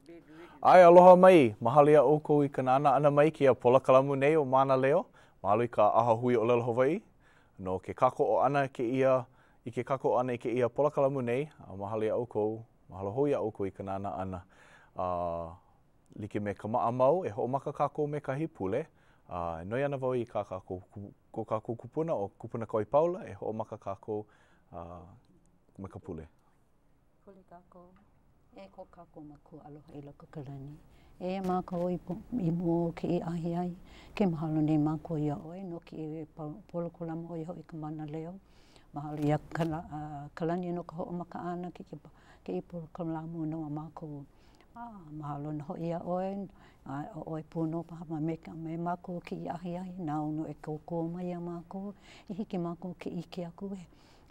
ʻAe, aloha mai! Mahalo iā ʻoukou i ka nānā ʻana mai i kēia polokalamu nei o Mānaleo. Mahalo i ka ʻAhahui ʻŌlelo Hawaiʻi no ke kākoʻo ʻana kēia i ke kākoʻo ʻana i kēia polokalamu nei. A mahalo iā ʻoukou, mahalo hou iā ʻoukou i ka nānā ʻana. A like me ka maʻamau, e hoʻomaka kākou me kahi pule. A e noi ana wau i kā kākou, ko kākou kupuna ʻo Kupuna Kauaʻi e hoʻomaka kākou a me ka pule. Pule kākou. E ko kākou Makua aloha i loko o ka lani, eia mākou i mua o kēia ahiahi, ke mahalo nei mākou iā ʻoe no kēia polokolamu ʻo ia hoʻi ka Mānaleo. Mahalo iā Kalani no ka hoʻomaka ʻana kēia polokolamu no mākou. A mahalo nō hoʻi iā ʻoe, a ʻo ʻoe pū nō paha me mākou kēia ahiahi, nāu nō e kōkua mai iā mākou i hiki mākou ke ʻike aku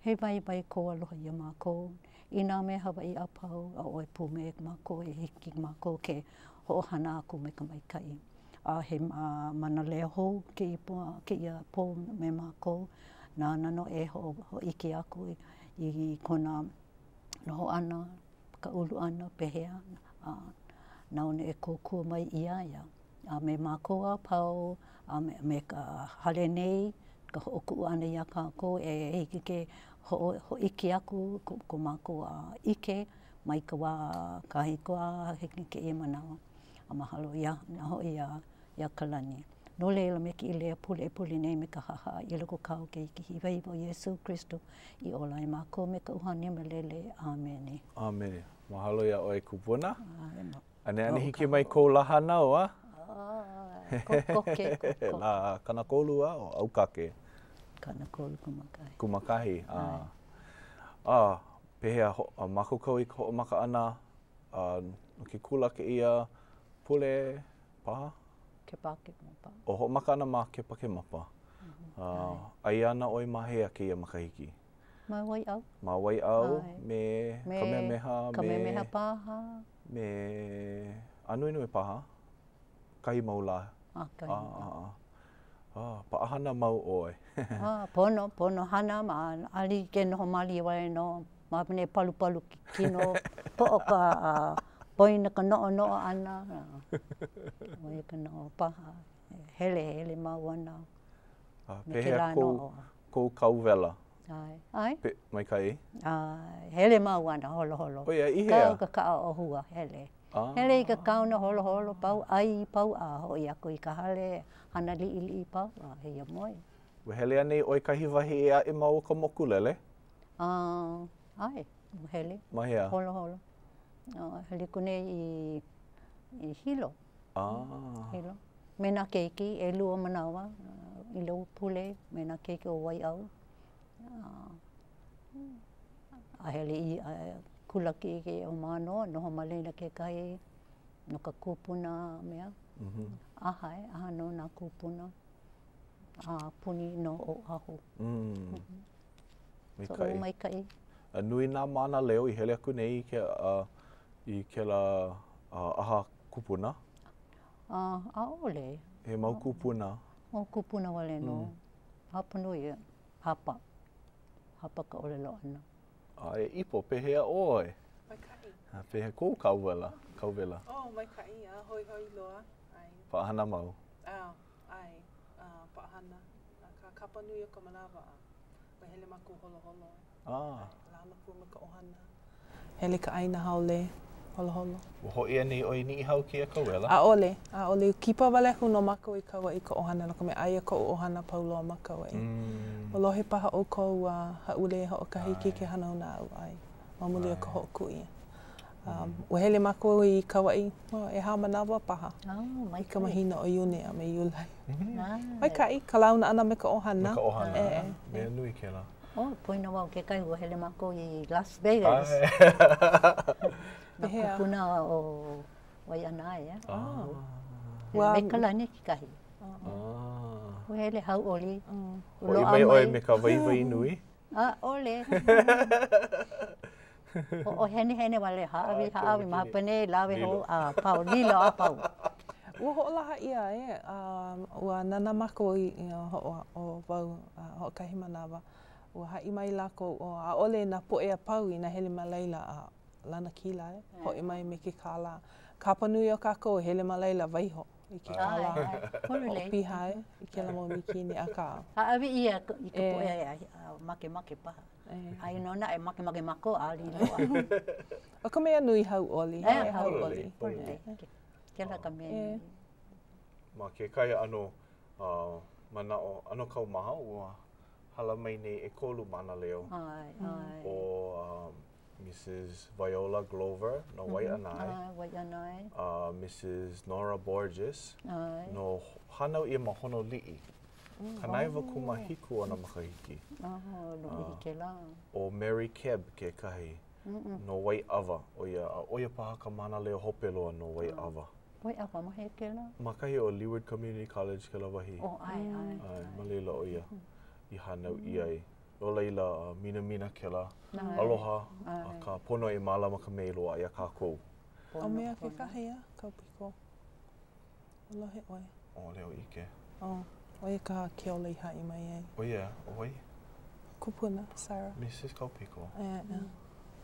He waiwai kou aloha iā mākou i nā mea Hawaiʻi a pau, a ʻoe pū me mākou e hiki mākou ke hoʻohana aku me ka maikaʻi. A he mānaleo hou kēia pō me mākou, nāna nō e hōʻike aku i kona noho ʻana, ka ulu ʻana, pehea, a nāu nō e kōkua mai iā ia. A me mākou a pau, a me ka hale nei, ka hoʻokuʻu ʻana iā kākou e hiki ke hōʻike aku ko mākou ʻike mai ka wā kahiko a hiki i kēia manawa. A mahalo ʻia nō hoʻi iā Kalani. No laila, me kēia leo pule e pule nei me ka haʻahaʻa i loko o kāu Keiki hiwahiwa ʻo Iesū Kristo i ola ai mākou me ka ʻUhane Hemolele. ʻĀmene. ʻĀmene. Mahalo iā ʻoe kupuna. ʻAneʻane hiki mai kou lā hānau, a? Kokoke, kokoke. Lā 30 a o ʻAukake. 30 kūmākahi. Kūmākahi, a. A, pehea, mākaukau i ka hoʻomaka ʻana a no ke kula kēia pule paha? Kepakemapa. O hoʻomaka ana ma Kepakemapa. A, aia ana ʻoe ma hea kēia makahiki? Ma Waiʻau. Ma Waiʻau, me Kamehameha, me. Kamehameha paha. Me Ānuenue paha, kahi mau lā. A, kahi mau lā. A, paʻahana mau ʻoe. A, pono, pono hana, ma ʻaʻole ke noho mālie wale nō. Ma nei palupalu ke kino, poʻo ka, poina ka noʻonoʻo ʻana. ʻO ia ka noho paha, hele, hele mau ana. A, pehea kou, kou kauwela? ʻAe. ʻAe. Pe, maikaʻi? ʻAe, hele mau ana, holoholo. ʻO ia, i hea? Kau ka kaʻa ʻōhua, hele. Ah. Hele i ka kaona holoholo, pau ʻai, pau a hoʻi aku i ka hale, hana liʻiliʻi pau, a hiamoe. Ua hele anei ʻoe kahi wahi ʻē aʻe ma o ka mokulele? Uh, ʻae, ua hele. Ma hea? Holoholo. Uh, hele aku nei i, i Hilo. Ah. Hilo. Me nā keiki, ʻelua manawa, i lou pule me nā keiki o Waiʻau. A hele i kula kiʻekiʻe o Mānoa, noho ma laila kekahi no ka kūpuna mea. ʻAha e, ʻaha no nā kūpuna a puni no Oʻahu. Mm. Maikaʻi. So, maikaʻi. A nui nā mānaleo i hele aku nei i ke, uh, i kēlā uh, ʻaha kupuna? Uh, ʻaʻole. He mau kūpuna? Mau kūpuna wale nō. Mm. Hapa nui, hapa. Hapa ka ʻōlelo ʻana. A e Ipo, pehea ʻoe? Maikaʻi. A pehea kou kauwela? Kauwela? Oh, maikaʻi, a hoihoi loa. ʻAe. Paʻahana mau? Oh, ʻae, uh, paʻahana. Akā, kapa nui o ka manawa, a ua hele mākou holoholo. Ah. Launa pū me ka ʻohana. Hele ka ʻāina haole, holoholo. Ua hoʻi anei ʻoe i Niʻihau kēia kauwela? ʻAʻole, ʻaʻole. Kipa wale aku nō mākou i Kauaʻi ka ʻohana no ka mea aia koʻu ʻohana pau loa ma Kauaʻi. Mm. Ua lohe paha ʻoukou ua hāʻule hoʻokahi keiki hanauna aʻu ʻae ma muli o ka hoʻokuʻi. Um, ua hele mākou i Kauaʻi, oh, ʻehā manawa paha. Oh, I ka mahina o Iune a me Iulai. Maikaʻi ka launa ʻana me ka ʻohana. Me ka ʻohana. E, Mea nui kēlā. Oh, poina wau kekahi, ua hele mākou i Las Vegas. Nā kūpuna o Waiʻanae, eh? Ah. Ua... Me Kalani kekahi. Ah. Ua hele hauʻoli. Hoʻi mai ʻoe me ka waiwai nui? ʻAʻole. Hoʻohenehene wale, hāʻawi, hāʻawi, ma hope nei, lawe hou a pau, lilo a pau. Ua hoʻolaha ʻia, e, ua nānā mākou i, hoʻo, ʻo wau hoʻokahi manawa, ua haʻi mai lākou, ʻo ʻaʻole nā poʻe a pau inā hele ma laila a. lanakila e, hoʻi mai me ke kālā. Ka hapa nui o kākou e hele ma laila waiho i ke kālā. Hoʻopiha e i kēlā mau mīkini, akā. Hāʻawi ʻia i ka poʻe makemake paha. Aia nō naʻe makemake mākou ʻaʻole i loaʻa. ʻO ka mea nui hauʻoli. E hauʻoli. Kēlā ka mea nui. Ma kekahi ʻano manaʻo, ʻano kaumaha, ua hala mai nei ʻekolu mānaleo ʻo Mrs. Viola Glover no Waiʻanae, Waiʻanae. A Mrs. Nora Borges no hānau ʻia ma Honoliʻi. 97 ona makahiki. Oh, lōʻihi kēlā. ʻO Mary Keb kekahi no Waiʻawa, ʻo ia, a ʻo ia paha ka mānaleo hope loa no Waiʻawa. Waiʻawa ma hea kēlā? Ma kahi o Leeward Community College kēlā wahi. Oh, ʻae, ʻae. ʻAe, ma laila ʻo ia i hānau ʻia ai. No laila, minamina kēlā aloha, akā pono e mālama ka mea i loaʻa iā kākou. ʻO mea kekahi a Kaupiko. Ua lohe ʻoe. ʻAʻole au ʻike. Oh, ʻo ia ka Keola i haʻi mai ai. ʻO ia, ʻo wai? Kupuna, Sarah. Mrs. Kaupiko. ʻAe, ʻae.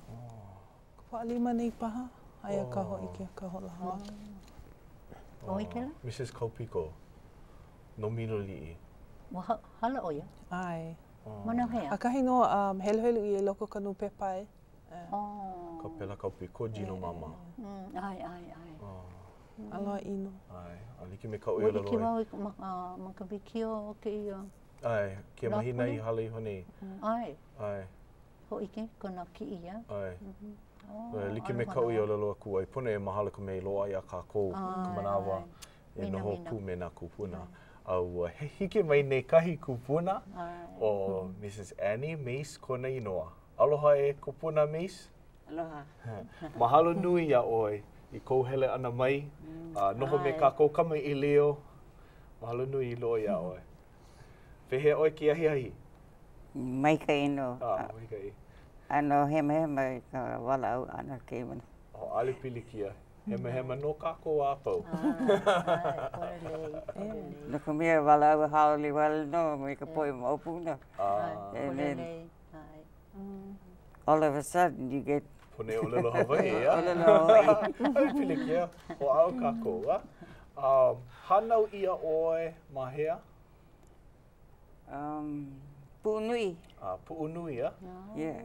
Oh. Ka Pōʻalima nei paha, aia ka hōʻike ka hoʻolaha maka. ʻO wai kēlā? Mrs. Kaupiko no Miloliʻi. Ua hala ʻo ia? ʻAe. Ma hea? ʻAkahi nō a heluhelu ʻia i loko o ka nūpepa e. Oh. Kapela Kaupiko, Gino Mama. ʻAe, ʻae, ʻae. Aloha ʻino. ʻAe, a like me kaʻu i ʻōlelo ai. Ua ʻike wau ma ka wikiō o kēia. ʻAe, kēia mahina i hala iho nei. ʻAe. ʻAe. Hōʻike kona kiʻi ia. ʻAe. E like me kaʻu i ʻōlelo aku ai, pono e mahalo ka mea i loaʻa iā kākou ka manawa e noho pū me nā kūpuna. A ua hiki mai nei kahi kupuna, ʻo Mrs. Annie Mace kona inoa. Aloha e Kupuna Mace. Aloha. Mahalo nui iā ʻoe i kou hele ʻana mai a noho me kākou kamaʻilio. Mahalo nui loa iā ʻoe. Pehea ʻoe kēia ahiahi? Maikaʻi nō. Ah, maikaʻi. ʻAno hemahema i ka walaʻau ʻana kēia manawa. Oh, ʻaʻole pilikia. Hemahema nō kākou a pau. No ka mea, walaʻau haole wale nō me ka poʻe moʻopuna. Ah. And then, all of a sudden you get Pono e ʻōlelo Hawaiʻi, ia? ʻōlelo Hawaiʻi. ʻAʻole pilikia. Hoʻāʻo kākou, a? Um, hānau ʻia ʻoe ma hea? Um, Puʻunui. Ah, Puʻunui, a? Yeah.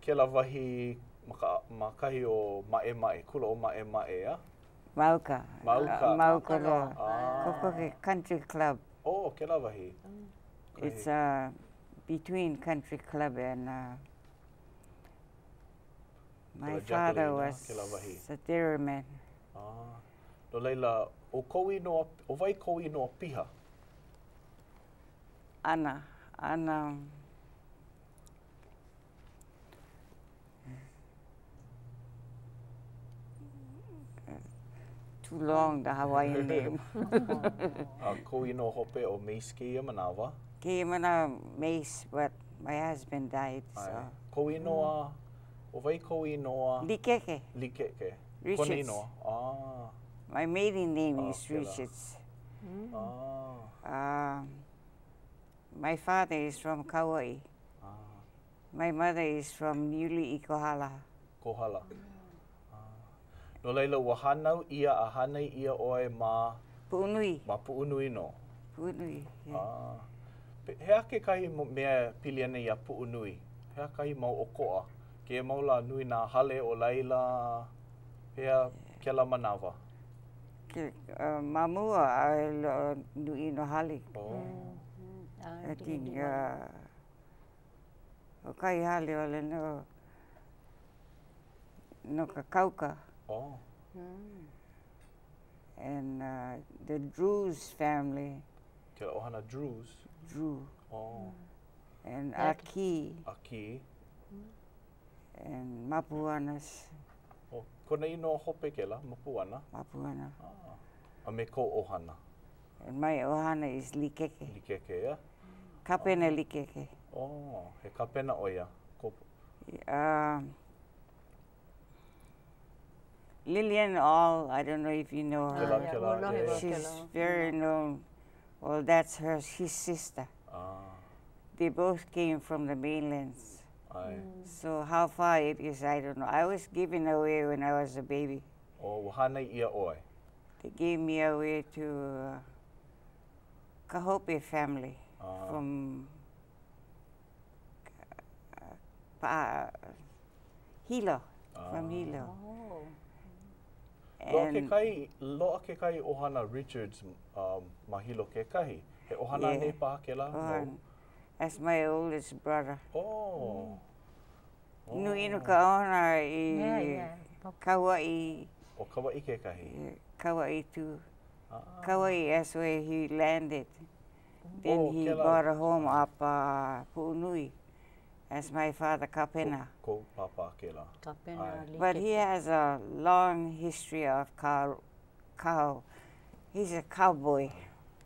Kēlā wahi ma, ka, ma kahi o Maʻemaʻe, kula o Maʻemaʻe, a? Mauka. Mauka. Mauka loa. Ah. Kokoke Country Club. Oh, kēlā wahi. It's uh, between Country Club and uh, my father was a dairyman. Ah. No laila, ʻo kou inoa, ʻo wai kou inoa piha? Ana, Ana. Too long the Hawaiian name. A kou inoa hope ʻo Mace kēia manawa? Kēia manawa Mace, but my husband died, so. Kou inoa, ʻo wai kou inoa? Likeke. Likeke. Richards. Kona inoa. Ah. My maiden name oh, is Richards. Ah. Uh, my father is from Kauai. Ah. My mother is from Niuli'i, Kohala. Kohala. Ah. No laila, ua hānau ʻia a hānai ʻia ʻoe ma? Puʻunui. Ma Puʻunui nō. Puʻunui, yeah. Ah. He aha kekahi mea e pili ana iā Puʻunui? He aha kahi mau ʻokoʻa? Kēia mau lā nui nā hale o laila, pehea kēlā manawa? Ke, uh, ma mua, ʻaʻole nui nā hale. Oh. I think, uh, hoʻokahi hale wale nō no ka kauka. Oh. And uh, the Drews family. Kēlā ʻohana Drews? Drew. Oh. And Aki. Aki. And Mapuanas. Oh, kona inoa hope kēlā, Mapuana? Mapuana. Ah. A me kou ʻohana? And my ʻohana is Likeke. Likeke, yeah? Kapena Likeke. Oh, he kapena ʻo ia? Ko... Um, Lillian All, I don't know if you know her. Kēlā, kēlā, yeah, yeah. She's very known. Well, that's her, his sister. Ah. They both came from the mainlands. ʻAe. So how far it is, I don't know. I was given away when I was a baby. Oh, ua hānai ʻia ʻoe? They gave me away to uh, Kahope family ah. from uh, pa, Hilo, ah. from Hilo. Oh. Loaʻa kekahi, loaʻa kekahi ʻohana Richards um, ma Hilo kekahi. He ʻohana yeah. anei paha kēlā? No. That's my oldest brother. Oh. Oh. Nui ʻino ka ʻohana i yeah, yeah. Kauaʻi. ʻO Kauaʻi kekahi. Kauaʻi too. Ah. Kauaʻi, that's where he landed. Then oh, he kela. bought a home up uh, Pu'unui. That's my father, Kapena. Kou pāpā kēlā. Kapena But he has a long history of cow, cow. He's a cowboy.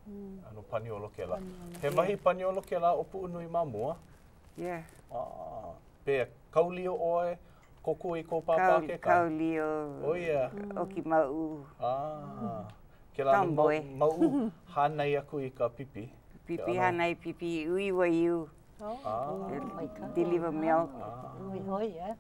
ʻAno paniolo kēlā. He wahi paniolo kēlā ʻo Puʻunui ma mua? Yeah. Ah, pehea, kau lio ʻoe, kōkua i kou pāpā Kau, kekahi? kau lio. Oh, yeah. ʻOki mauʻu. Ah. Kēlā ʻano Tomboy. mauʻu hānai aku i ka pipi. Pipi hānai pipi ʻuī waiū. Ah. Deliver milk. Ui hoi, eh?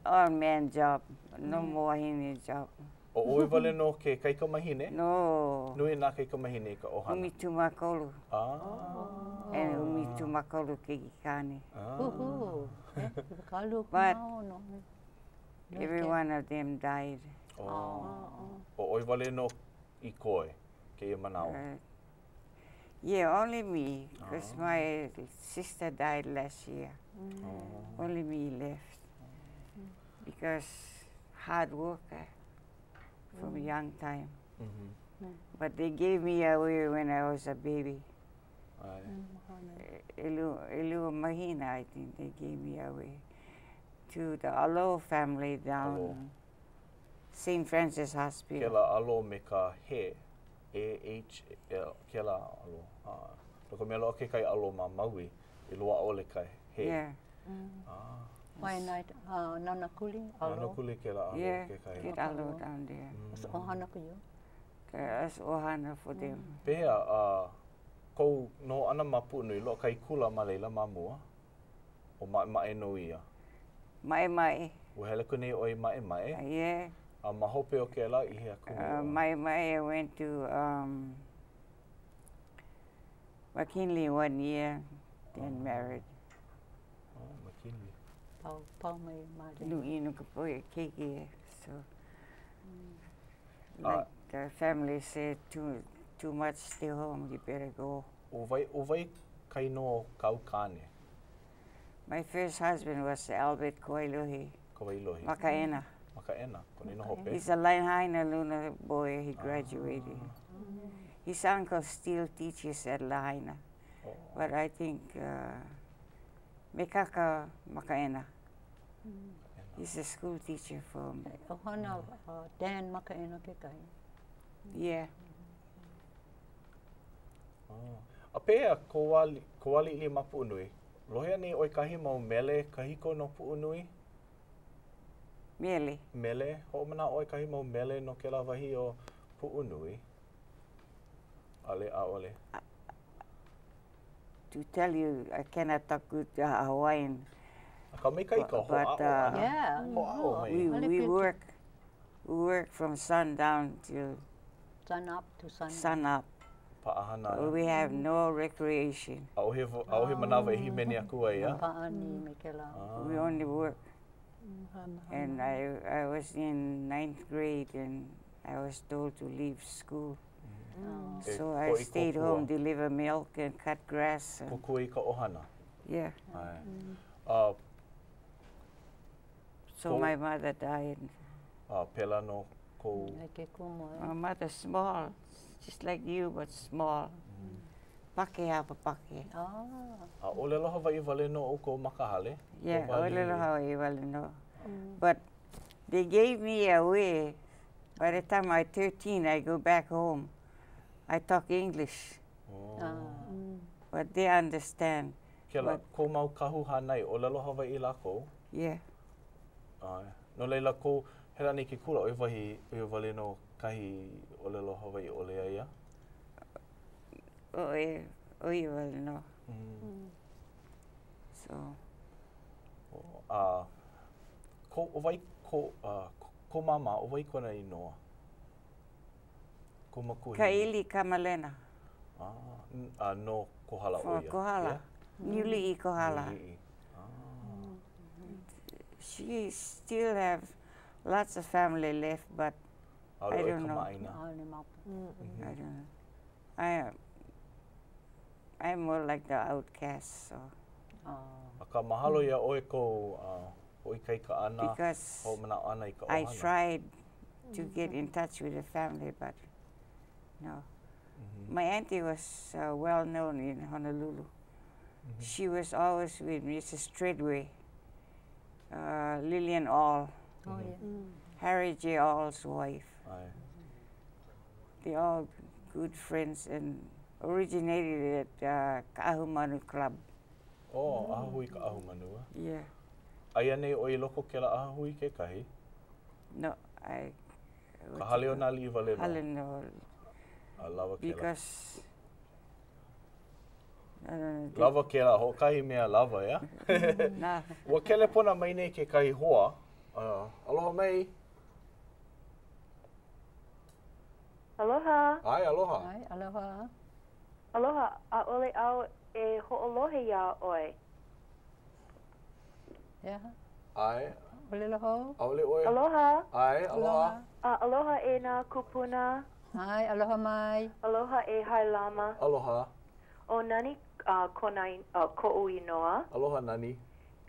All man job. No more wahine job. ʻO ʻoe wale nō ke kaikamahine? No. Nui nā kaikamahine i ka ʻohana. 13. Ah. And 13 keiki kāne. Ah. Uhu. Eh, But every one of them died. Oh. ʻO ʻoe wale nō i koe kēia manawa? Uh, yeah, only me, because my sister died last year. Oh. Only me left. Because hard worker from young time. Mm-hmm. But they gave me away when I was a baby. ʻAe. ʻElua, ʻelua mahina, I think they gave me away to the Alo family down Alo. St. Francis Hospital. Kēlā alo me ka he, A-H-L, kēlā alo. Ah. No ka mea loaʻa kekahi alo ma Maui, i loaʻa ʻole ka he. Yeah. Ah. Waianae, uh, Nanakuli, alo. Nanakuli kēlā alo Yeah, kekahi. get alo down there. Mm. ʻOhana ko you. That's ʻohana for them. Pehea, uh, kou noho ʻana ma Puʻunui, loaʻa kahi kula ma laila ma mua? ʻO Maʻemaʻe nō ia. Maʻemaʻe. Ua hele aku nei ʻoe i Maʻemaʻe? Yeah. A ma hope o kēlā, i hea aku nei Uh, ʻoe? Maʻemaʻe, I went to um, McKinley one year, then married. Oh, McKinley. Pau, pau mai ma laila. Nui ʻino ka poʻe keiki, so Ah. like the family said, too, too much stay home, you better go. ʻO wai, ʻo wai ka inoa o kāu kāne? My first husband was Albert Kawailohi, Kawailohi. Makaena. Makaena, kona inoa hope. He's a Lahainaluna boy, he graduated. His uncle still teaches at Lahaina, Oh. but I think uh, Mekaka Makaena. He's a school teacher from, ʻOhana, uh, Dan Makaena kekahi. yeah. Oh. A pehea kou wā, kou wā liʻiliʻi ma Puʻunui? Lohe anei ʻoe kahi mau mele kahiko no Puʻunui? Mele. Mele? Hoʻomanaʻo ʻoe kahi mau mele no kēlā wahi o Puʻunui? ʻAʻole, ʻaʻole. To tell you, I cannot talk good uh, Hawaiian. Akā maikaʻi ka But, hoʻāʻo uh, ʻana. Yeah. Hoʻāʻo mai. We, we work, we work from sundown till Sun up to sun. sun up. Paʻahana. We have no recreation. ʻAʻohe, ʻaʻohe manawa e hīmeni aku ai, a? Pāʻani me kēlā. We only work. Hana, hana. And I, I was in ninth grade and I was told to leave school. E So I koʻi stayed kōkua. home, deliver milk and cut grass. And, Kōkua i ka ʻohana. yeah. ʻAe. A, So Ko- my mother died. a pēlā nō kou E ke kumu, eh. My mother small, just like you, but small. Pake hapa pake. Ah. A ʻōlelo Hawaiʻi wale nō ʻoukou ma ka hale? Yeah, Kou wā ʻōlelo liʻiliʻi. Hawaii wale nō. But they gave me away. By the time I 13, I go back home. I talk English, Oh. Ah. but they understand. Kēlā, But- kou mau kahu hānai, ʻōlelo Hawaiʻi lākou? Yeah. ʻAe. No laila, kou hele ʻana i ke kula, ʻoia wahi, ʻoia wale nō kahi ʻōlelo Hawaiʻi ʻole ai, a? ʻOe, ʻoia wale nō. Mm. So. Ko, ʻo wai ko, uh, ko māmā, ʻo wai kona inoa? Ko makuahine. Kaili Kamalena. Ah, a no Kohala ʻo ia? Kohala. Yeah? Niuliʻi Kohala. Niuliʻi. Ah. She still have lots of family left, but I don't know. ʻAʻole maopopo. I don't know. I, I'm more like the outcast, so. Akā, mahalo iā ʻoe kou uh, hoʻoikaika ʻana, Because hoʻomanaʻo ʻana i ka I ʻohana. tried to get in touch with the family, but no. My auntie was uh, well known in Honolulu. She was always with Mrs. Treadway, uh, Lillian All, Oh, yeah. Harry J. All's wife. ʻAe. They all good friends and originated at uh, Ka'ahumanu Club. Oh, ʻahahui Kaʻahumanu. Yeah. Aia nei ʻoe i loko o kēlā ʻahahui kekahi? No, I. Ka hale o nā aliʻi wale nō. Hale no. A lawa kēlā. Because I don't know. Lawa kēlā, hoʻokahi mea lawa, ʻeā? Nā. Ua kelepona mai nei kekahi hoa. Uh, aloha mai. Aloha. ʻAe, aloha. ʻAe, aloha. Aloha, ʻaʻole au e hoʻolohe iā ʻoe. He aha? ʻAe. ʻŌlelo hou? ʻAʻole ʻoe. Aloha. ʻAe, aloha. A, aloha e nā kūpuna. ʻAe, aloha mai. Aloha e Hailama. Aloha. ʻO Nani uh, kona, uh, koʻu inoa. Aloha, Nani.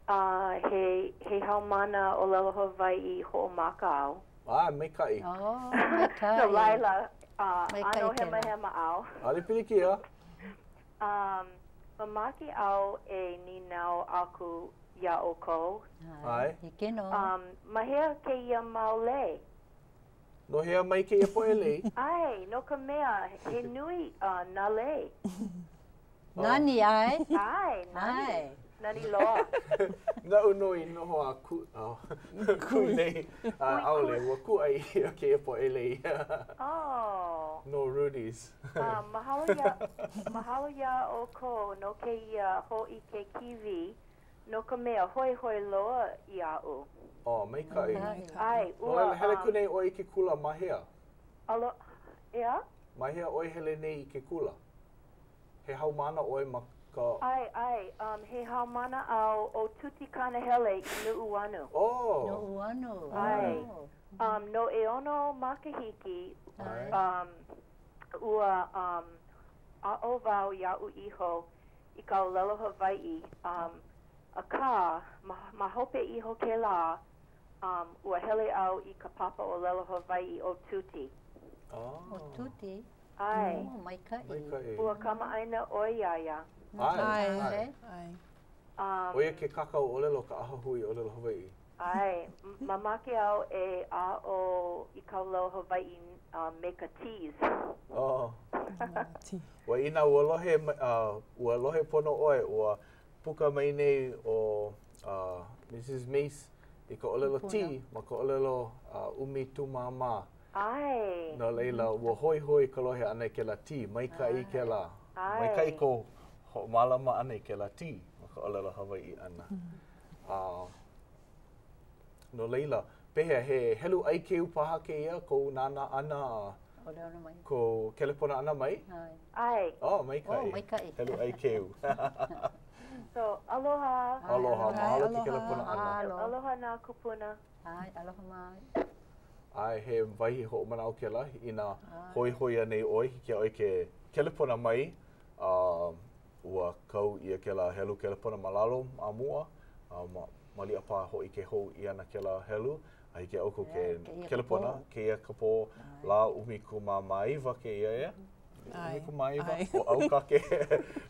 Uh, he, he haumāna ʻōlelo Hawaiʻi hoʻomaka au. ʻAe, maikaʻi. Oh, maikaʻi. No laila, uh, Maikaʻi ʻano kēlā. hemahema au. ʻAʻole pilikia. Um, mamake au e nīnau aku iā ʻoukou. ʻAe. Hiki nō. Um, ma hea kēia mau lei? No hea mai kēia poʻe lei? ʻAe, no ka mea, he nui uh, nā lei. Nani, ʻae? ʻAe, nani. ʻAe. Nani loa. Naʻu nō i noho a kū, oh, kū nei. A, ʻaʻole, ua kūʻai ʻia kēia poʻe lei. Oh. No Rudy's. Uh, mahalo iā, mahalo iā ʻoukou no kēia hōʻike kīwī no ka mea hoihoi loa iaʻu. Oh, maikaʻi. ʻAe, No ua, laila, hele um, aku nei ʻoe i ke kula ma hea? alo, ʻeā? Ma hea ʻoe hele nei i ke kula? He haumāna ʻoe ma ka... ʻAe, ʻae, um, he haumāna au ʻo Tuti Kanahele i Nuʻuanu. Oh! Nuʻuanu. ʻAe. Oh. Um, no ʻeono makahiki, ʻAe. um, ua um, aʻo wau iaʻu iho i ka ʻōlelo Hawaiʻi, um, akā, ma, ma hope iho kēlā, um, ua hele au i ka papa ʻōlelo Hawaiʻi ʻo Tuti. Oh. ʻO Tuti. ʻAe. Oh, maikaʻi. Maikaʻi. Ua kamaʻāina ʻoe iā ia. ʻAe. ʻAe. ʻAe. ʻAe. Um, ʻO ia ke kākau ʻōlelo o ka ʻAhahui ʻŌlelo Hawaiʻi. ʻAe. Mamake au e aʻo i ka ʻōlelo Hawaiʻi uh, me ka T's. Oh. Ua inā ua lohe, uh, ua lohe pono ʻoe, ua puka mai nei ʻo uh, Mrs. Mace i ka ʻōlelo T ma ka ʻōlelo uh, ʻumitūmāmā. ʻAe. No laila, ua hoihoi ka lohe ʻana i kēlā T, maikaʻi kēlā. ʻAe. Maikaʻi kou hoʻomālama ʻana i kēlā T ma ka ʻōlelo Hawaiʻi ʻana. Uh, no laila, pehea, he helu ʻaikeu paha kēia kou nānā ʻana a ʻōlelo mai. kou kelepona ʻana mai? ʻAe. ʻAe. Oh, maikaʻi. Oh, maikaʻi. Helu ʻaikeu. So, aloha. Aloha, mahalo ke aloha. kelepona ʻana. Mahalo. Aloha nā kūpuna. ʻAe, aloha mai. ʻAe, he wahi hoʻomanaʻo kēlā, inā hoihoi anei ʻoe, hiki iā ʻoe ke kelepona mai, a ua kau ʻia kēlā helu kelepona ma lalo ma mua, a ma, maliʻa paha hōʻike hou ʻia ana kēlā helu, a hiki iā ʻoukou ke kēia ka kelepona, pō. kēia ka pō, lā 19 kēia, ʻeā? ʻAe. 19 ʻAe. o ʻAukake.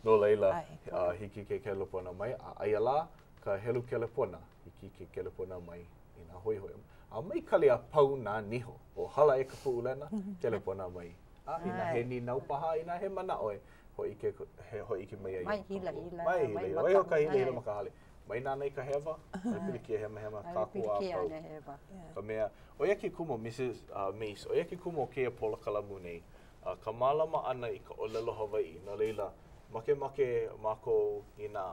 No laila, ʻAe. a hiki ke kelepona mai, a aia lā ka helu kelepona, hiki ke kelepona mai inā hoihoi. A mai kali a pau nā niho o hala e ka Puʻulena, kelepona mai. A inā he nīnau paha, inā he manaʻo e hōʻike, he hōʻike mai ai. Mai hilahila, Mai mai hilahila. Waiho ka makaʻu. hilahila ma ka hale. Mai nānā i ka hewa, mai pilikia hemahema ʻAʻole kākou a pilikia pau. nā hewa. Ka mea, ʻo ia ke kumu, Mrs. Uh, Mace, ʻo ia ke kumu o kēia polokalamu nei, uh, ka mālama ʻana i ka ʻōlelo Hawaiʻi. No laila, makemake mākou i nā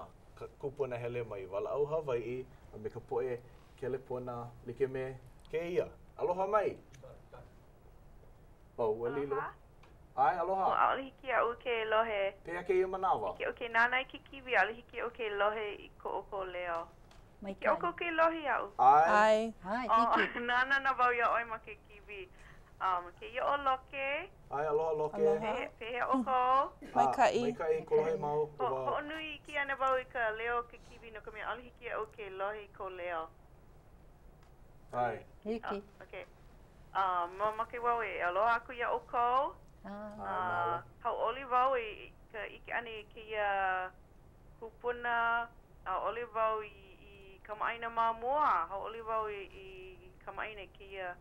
kūpuna hele mai walaʻau Hawaiʻi a me ka poʻe. kelepona like me kēia. Aloha mai! Oh, ua lilo. ʻAe, aloha. Oh, ʻaʻole hiki iaʻu ke lohe. Pehea kēia manawa? Hiki iaʻu ke nānā i ke kīwī, ʻaʻole hiki iaʻu ke lohe i ko ʻoukou leo. Hiki ʻoukou ke lohe iaʻu? ʻAe. ʻAe, hiki. Oh, nānā ana wau iā ʻoe ma ke kīwī. Um, kēia ʻo Loke. ʻAe, aloha Loke. Aloha. Pehea ʻoukou? Maikaʻi. Maikaʻi, kolohe mau. Ho, hoʻonui iki ana wau i ka leo o ke kīwī no ka mea, ʻaʻole hiki iaʻu ke lohe i kou leo. ʻAe. Hiki. Oh, okay. Um, mamake wau e aloha aku iā ʻoukou. Ah. Hauʻoli wau i ka ʻike ʻana i kēia kupuna. ʻAʻole wau i, i kamaʻāina ma mua. Hauʻoli wau i, i kamaʻāina i kēia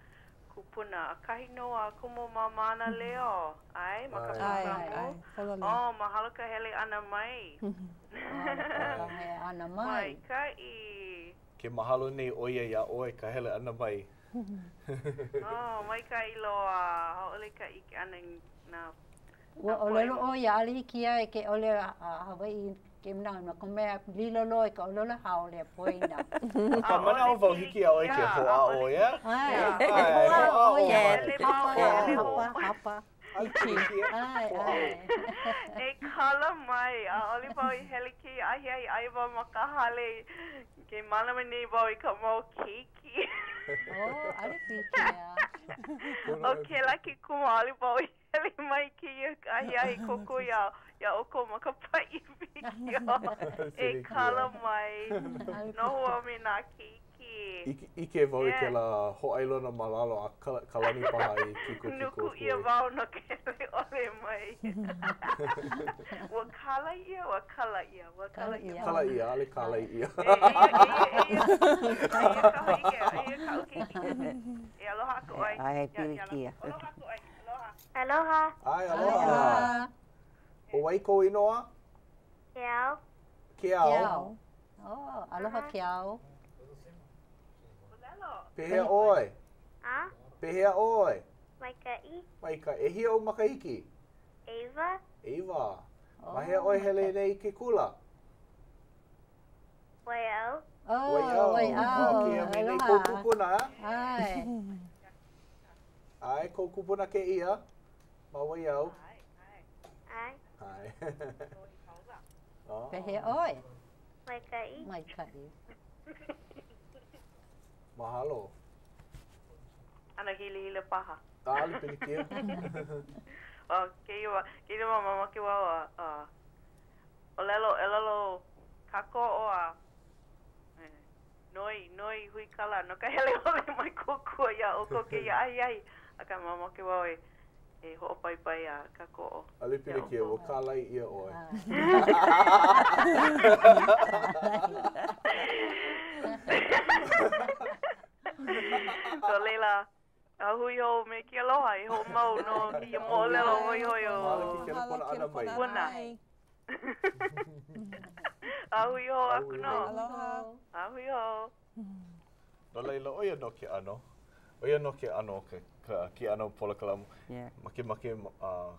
kupuna. ʻAkahi nō a komo ma Mānaleo. ʻAe, ma ka polokalamu. Oh, mahalo ka hele ʻana mai. Mahalo ka hele ʻana mai. Maikaʻi. Ke mahalo nei ʻo ia iā ʻoe ka hele ʻana mai. Oh, maikaʻi loa. ʻAʻole ka ʻike ʻana i nā Ua ʻōlelo ʻo ia, ʻaʻole hiki iā ia ke ʻōlelo Hawaiʻi ke manaʻo no ka mea lilo loa i ka ʻōlelo haole a poina. Akā manaʻo wau hiki iā ʻoe ke hoʻāʻo, yeah? ʻAe, hoʻāʻo ʻo ia. Hapa, hapa, hapa. Hiki. ʻAe, ʻae. E kala mai, ʻaʻole wau i hele kēia ahiahi, aia wau ma ka hale ke mālama nei wau i ka mau keiki. Oh, ʻaʻole pilikia. ʻO kēlā ke kumu ʻaʻole wau i hele mai kēia ahiahi kōkua iā, iā ʻoukou ma ka paʻi wikiō. E kala mai. Noho au me nā keiki. ʻIke wau i kēlā hōʻailona ma lalo a ka lani paha i kikokiko Nuku ʻia wau no ke hele ʻole mai. Ua kala ʻia, ua kala ʻia, ua kala ʻia. Kala ʻia, ʻaʻole kālai ʻia. Eia, eia, eia, eia ka hōʻike, eia kaʻu keiki. E aloha aku ʻoe. ʻAe, pilikia. Aloha aku ʻoe. Aloha. Aloha. ʻAe, aloha. ʻO wai kou inoa? Keao. Keao. Keao. Oh, aloha Keao. Pehea ʻoe? A? Pehea ʻoe? Maikaʻi. Maikaʻi. ʻEhia ou makahiki? ʻEiwa. ʻEiwa. Ma hea ʻoe hele nei i ke kula? Waiau. Oh, Waiau. Waiau. Oh, kēia me nei kou kupuna, a? ʻAe. ʻAe, kou kupuna kēia ma Waiau. ʻAe. ʻAe. Oh. Pehea ʻoe? Maikaʻi. Maikaʻi. Mahalo. ʻAno hilahila paha. ʻAʻole pilikia. Oh, kēia wā, kēia wā mamake wau a, a ʻōlelo, ʻōlelo kākoʻo a noi, noi huikala no ka hele ʻole mai kōkua iā ʻoukou kēia ahiahi. Akā mamake wau e, e hoʻopaipai a kākoʻo. ʻAʻole pilikia, ua kālai ʻia ʻoe. No laila, a hui hou me ke aloha e hoʻomau no kēia moʻolelo hoihoi o Mahalo ke kelepona ʻana mai. Puna. A hui hou aku nō. Aloha. A hui hou. No laila, ʻo ia nō ke ʻano. ʻO ia nō ke ʻano o ke, ka, ke ʻano polokalamu. Yeah. Makemake, uh,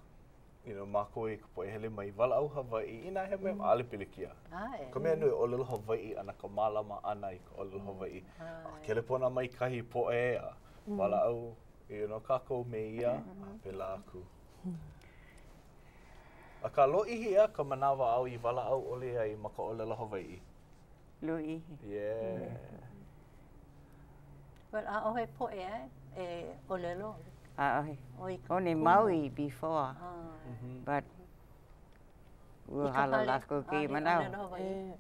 you know, mākou i ka poʻe hele mai walaʻau Hawaiʻi, inā he mea, ʻaʻole pilikia. ʻAe. Ka mea nui, ʻōlelo Hawaiʻi ʻana, ka mālama ʻana i ka ʻōlelo Hawaiʻi. A kelepona mai kahi poʻe, a walaʻau, you know, kākou me ia, a pēlā aku. Akā, lōʻihi ʻeā ka manawa āu i walaʻau ʻole ai ma ka ʻōlelo Hawaiʻi? Lōʻihi. Yeah. Well, ʻaʻohe poʻe eh, e ʻōlelo. ʻAʻohe. ʻOi ka Only kumu. Maui before. Ah. But ua I ka hala hale, lākou kēia ʻaʻole manawa. ʻōlelo Hawaiʻi.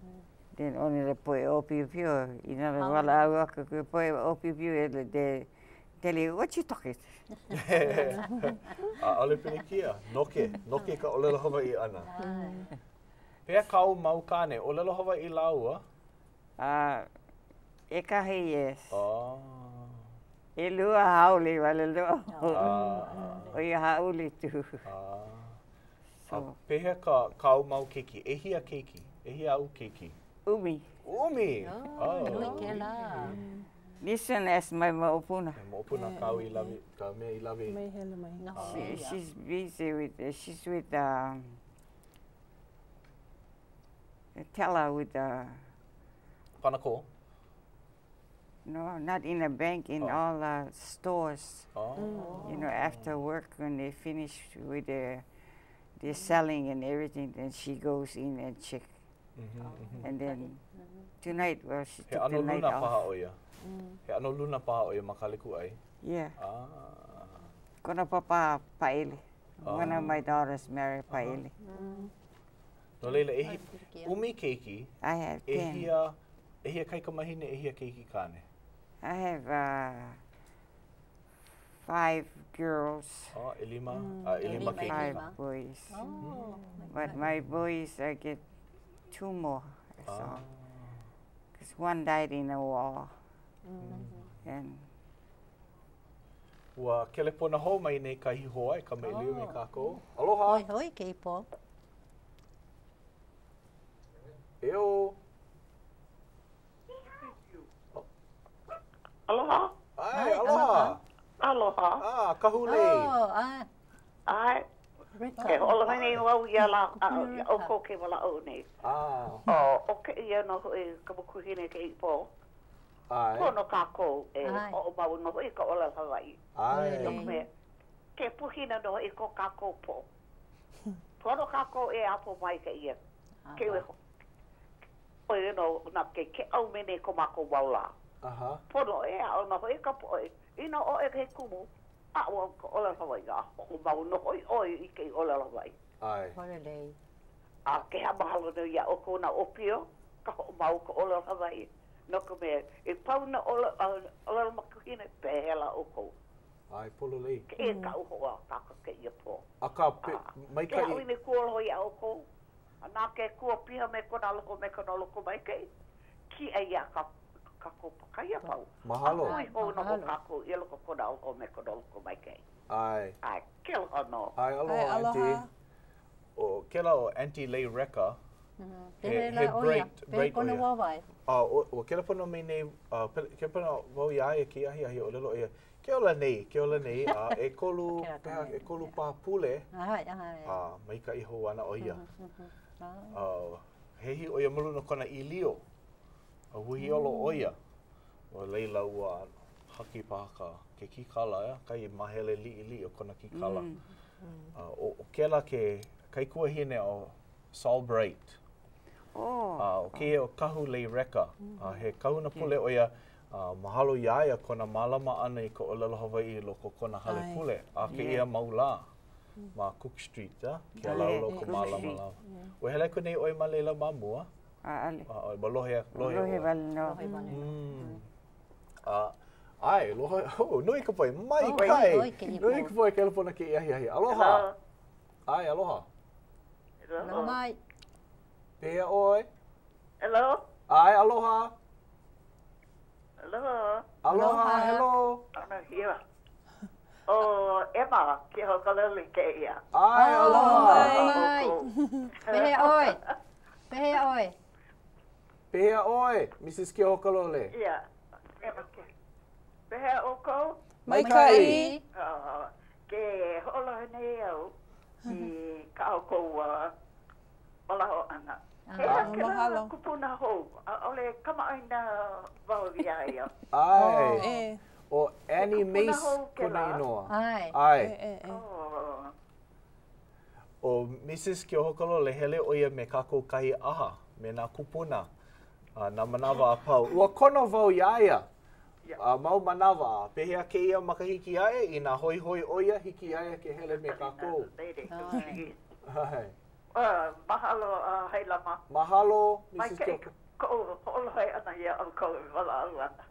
Then only the poʻe ʻōpiopio, inā walaʻau aku ka poʻe ʻōpiopio e they tell you, what you talking? ʻAʻole pilikia. Noke, noke ka ʻōlelo Hawaiʻi ʻana. Pehea kāu mau kāne, ʻōlelo Hawaiʻi lāua? Uh, ʻekahi, yes. Oh. ʻElua haole wale nō. Ah. ʻO ia hāʻule too. Ah. So. A pehea ka, kāu mau keiki? ʻEhia keiki? ʻEhia āu keiki? ʻUmi. ʻUmi! Oh, nui kēlā. This one is my moʻopuna. He moʻopuna kāu i lawe, ka mea i lawe. Mai hele mai. She, she's busy with, she's with, uh, Tell her with the... Panakō? No, not in a bank, in Oh. all the stores. Oh. You know, after work when they finish with their their selling and everything, then she goes in and check. And then tonight, well, she He took the ʻano night luna paha off. ʻo ia. He ʻano luna paha ʻo ia ma ka hale kūʻai. Yeah. Ah. Kona papa Paele. One Oh. of my daughters married Paele. No laila, ʻehi, ʻumi keiki. I have 10. ʻEhia, ʻehia kaikamahine, ʻehia keiki kāne. I have uh, five girls, Oh, ʻelima, a ʻelima keiki five kāne. boys. Oh, But my boys, I get two more. That's Ah. all. Because one died in a war. And Ua kelepona hou mai nei kahi hoa e kamaʻilio me kākou. Aloha! Hoi hoi kēia pō. Eo! Aloha. Ai, aloha! Aloha. Ah, Kahulei! Oh, ah, ʻAe. Reka. Ke hoʻolohe nei wau iā lā, a, iā ʻoukou ke walaʻau nei. Ah, O, ʻo kēia nō hoʻi ka makuahine kēia pō. ʻae. Pono kākou e ʻAe. hoʻomau nō hoʻi i ka ʻōlelo Hawaiʻi. ʻAe. No ka mea, ke puhina nō hoʻi ko kākou poʻo. Pono kākou e ʻapo mai kēia. Ke ʻo ia nō na ke keʻau me nei ko mākou mau lā. Aha. Pono e aʻo nō hoʻi ka poʻe. Inā ʻoe he kumu, aʻo ka ʻōlelo Hawaiʻi, a hoʻomau nō hoʻi ʻoe i kēia ʻōlelo Hawaiʻi. ʻAe. Pololei. A ke mahalo nui iā ʻoukou nā ʻōpio, ka hoʻomau ka ʻōlelo Hawaiʻi. No ka mea, i pau nā ʻōlelo makuahine, pehea lā ʻoukou? ʻAe, pololei. Kēia kaʻu hoʻākāka kēia pō. Akā, pe, Ke maikaʻi. hāʻawi nei kuʻu aloha iā ʻoukou, a na ke Akua piha me kona aloha me kona lokomaikaʻi, kiʻei iā kākou pākahi a pau. Mahalo. A hui hou nō hoʻi kākou i loko o kona aloha me kona lokomaikaʻi. ʻAe. ʻAe, ke aloha nō. ʻAe, aloha, ʻAe, aloha. Auntie. ʻO kēlā ʻo Auntie Lei Recca, He, he, he bright, bright kona ʻo ia. wāwae. A ua kelepona mai nei, uh, kelepona wau iā ia kēia ahiahi, ʻōlelo ʻo ia, ke ola nei, ke ola nei, a ʻekolu, peha, ʻekolu paha pule, ʻAe, ʻae. a maikaʻi hou ana ʻo ia. Uh, hehi ʻo ia ma luna o kona ʻīlio, a ua hiolo ʻo ia. No laila ua haki paha ka, ke kīkala, ʻeā, kahi māhele liʻiliʻi o kona kīkala. A ʻo, ʻo kēlā ke kaikuahine o Saul Bright. Oh. A ʻo kēia ʻo Kahu Lei Recca. A he kahuna pule ʻo ia, a mahalo iā ia kona mālama ʻana i ka ʻōlelo Hawaiʻi i loko o kona hale pule a kēia mau lā ma Cook Street, a ke alaula o ka mālamalama. Ua hele aku nei ʻoe ma laila ma mua? ʻAʻole. ʻAʻole, ua lohe, lohe Lohe ʻoe. wale nō. Lohe wale nō. A, ʻae, lohe, oh, nui ka poʻe, maikaʻi, oi, kēia nui ka poʻe kelepona kēia ahiahi. Aloha. ʻAe, aloha. Aloha mai. Pehea ʻoe? Hello. ʻAe, aloha. Hello. Aloha, hello. Ana here. ʻO Emma Keohokalole kēia. ʻAe, aloha. Mai. Pehea ʻoe? Pehea ʻoe? Pehea ʻoe, Mrs. Keohokalole? Yeah. Emma Ke. Pehea ʻoukou? Maikaʻi. Uh, ke hoʻolohe nei au i kā ʻoukou uh, walaʻau ʻana. He aha kēlā Mahalo. kupuna hou, ʻaʻole kamaʻāina wau iā ia. ʻAe. E. ʻO Annie kupuna Mace hou kona kēlā. inoa. ʻAe. ʻAe. E, e, e. Oh. ʻO Mrs. Keohokalole, hele ʻo ia me kākou kahi ʻaha, me nā kūpuna, a nā manawa a pau. Ua kono wau iā ia a mau manawa. Pehea kēia makahiki aʻe, inā hoihoi ʻo ia, hiki iā ia ke hele me kākou. ʻAe. Mahalo, Hailama. Mahalo, Mrs. Maikaʻi Keohokalole. koʻu hoʻolohe ʻana iā ʻoukou e walaʻau ana.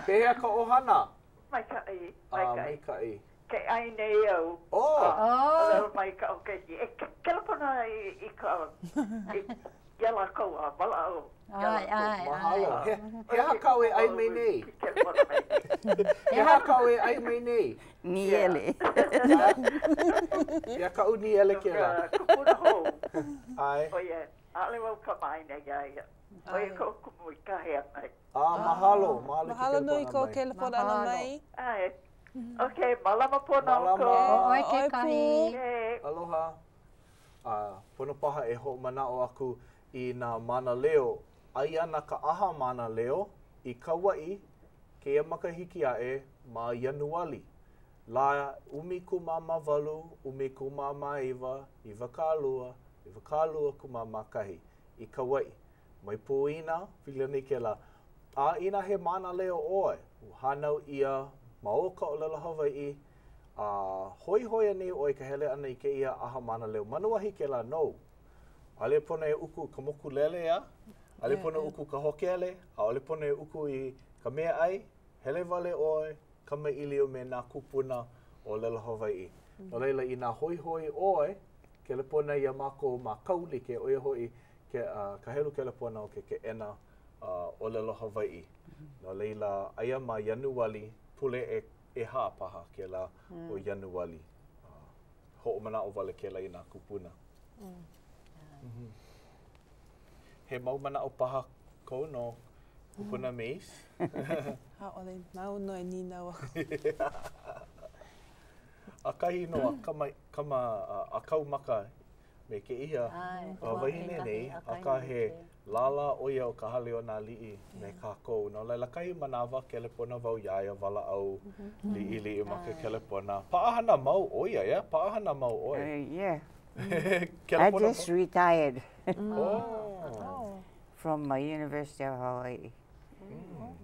Pehea ka ʻohana? Maikaʻi, A, maikaʻi. maikaʻi. Ke ʻai nei au. Oh! ʻŌlelo mai kaʻu keiki, e kelepona i ka, iā lākou a walaʻau. ʻAe, ʻae, Mahalo. ʻae. He, he aha kāu e ʻai mai nei? He aha kāu e ʻai mai nei? Nīele. Ia kaʻu nīele kēlā. Kupuna hou. ʻAe. ʻO ia, ʻaʻole wau kamaʻāina iā ia. ʻO ia koʻu kumu i kāhea mai. A, mahalo. Mahalo i ke Mahalo nui kelepona kou mai. kelepona ʻana mai. ʻAe. Okay, mālama pono Mālama. ʻoukou. ʻO ʻoe ʻOe pū. kekahi. Okay. Aloha. A, pono paha e hoʻomanaʻo aku i nā mānaleo. Aia ana ka ʻaha mānaleo. i Kauaʻi kēia makahiki aʻe ma Ianuali, lā 18, 19, 20, 21, i Kauaʻi. Mai pōina, pili ana i kēlā. A inā he mānaleo ʻoe, ua hānau ʻia ma o ka ʻōlelo Hawaiʻi, a hoihoi anei ʻoe i ka hele ʻana i kēia ʻaha mānaleo manuahi kēlā nou. ʻAʻole pono e uku ka mokulele, a? ʻAʻole pono e uku ka hōkele, ʻaʻole pono e uku i ka meaʻai, hele wale ʻoe, kamaʻilio me nā kūpuna ʻōlelo Hawaiʻi. No laila, inā hoihoi ʻoe, kelepona iā mākou ma Kaulike, ʻo ia hoʻi ke, uh, ka helu kelepona o ke keʻena uh, ʻōlelo Hawaiʻi. No laila, aia ma Ianuali, pule e, ʻehā paha kēlā mm. o Ianuali. Uh, hoʻomanaʻo wale kēlā i nā kūpuna. Mm. Mm -hmm. He mau manaʻo paha kou no kupuna mm. Mace? ʻAʻole, nāu nō e nīnau aku. ʻAkahi nō a kama, kama a kau maka me kēia wahine nei, akā he lālā ʻo ia o ka Hale o nā Aliʻi me kākou. No laila, kahi manawa, kelepona wau iā ia, walaʻau liʻiliʻi ma ke kelepona. Paʻahana mau ʻo ia, yeah? Paʻahana mau ʻoe. Uh, yeah. I just retired oh. from my University of Hawaii. Mm.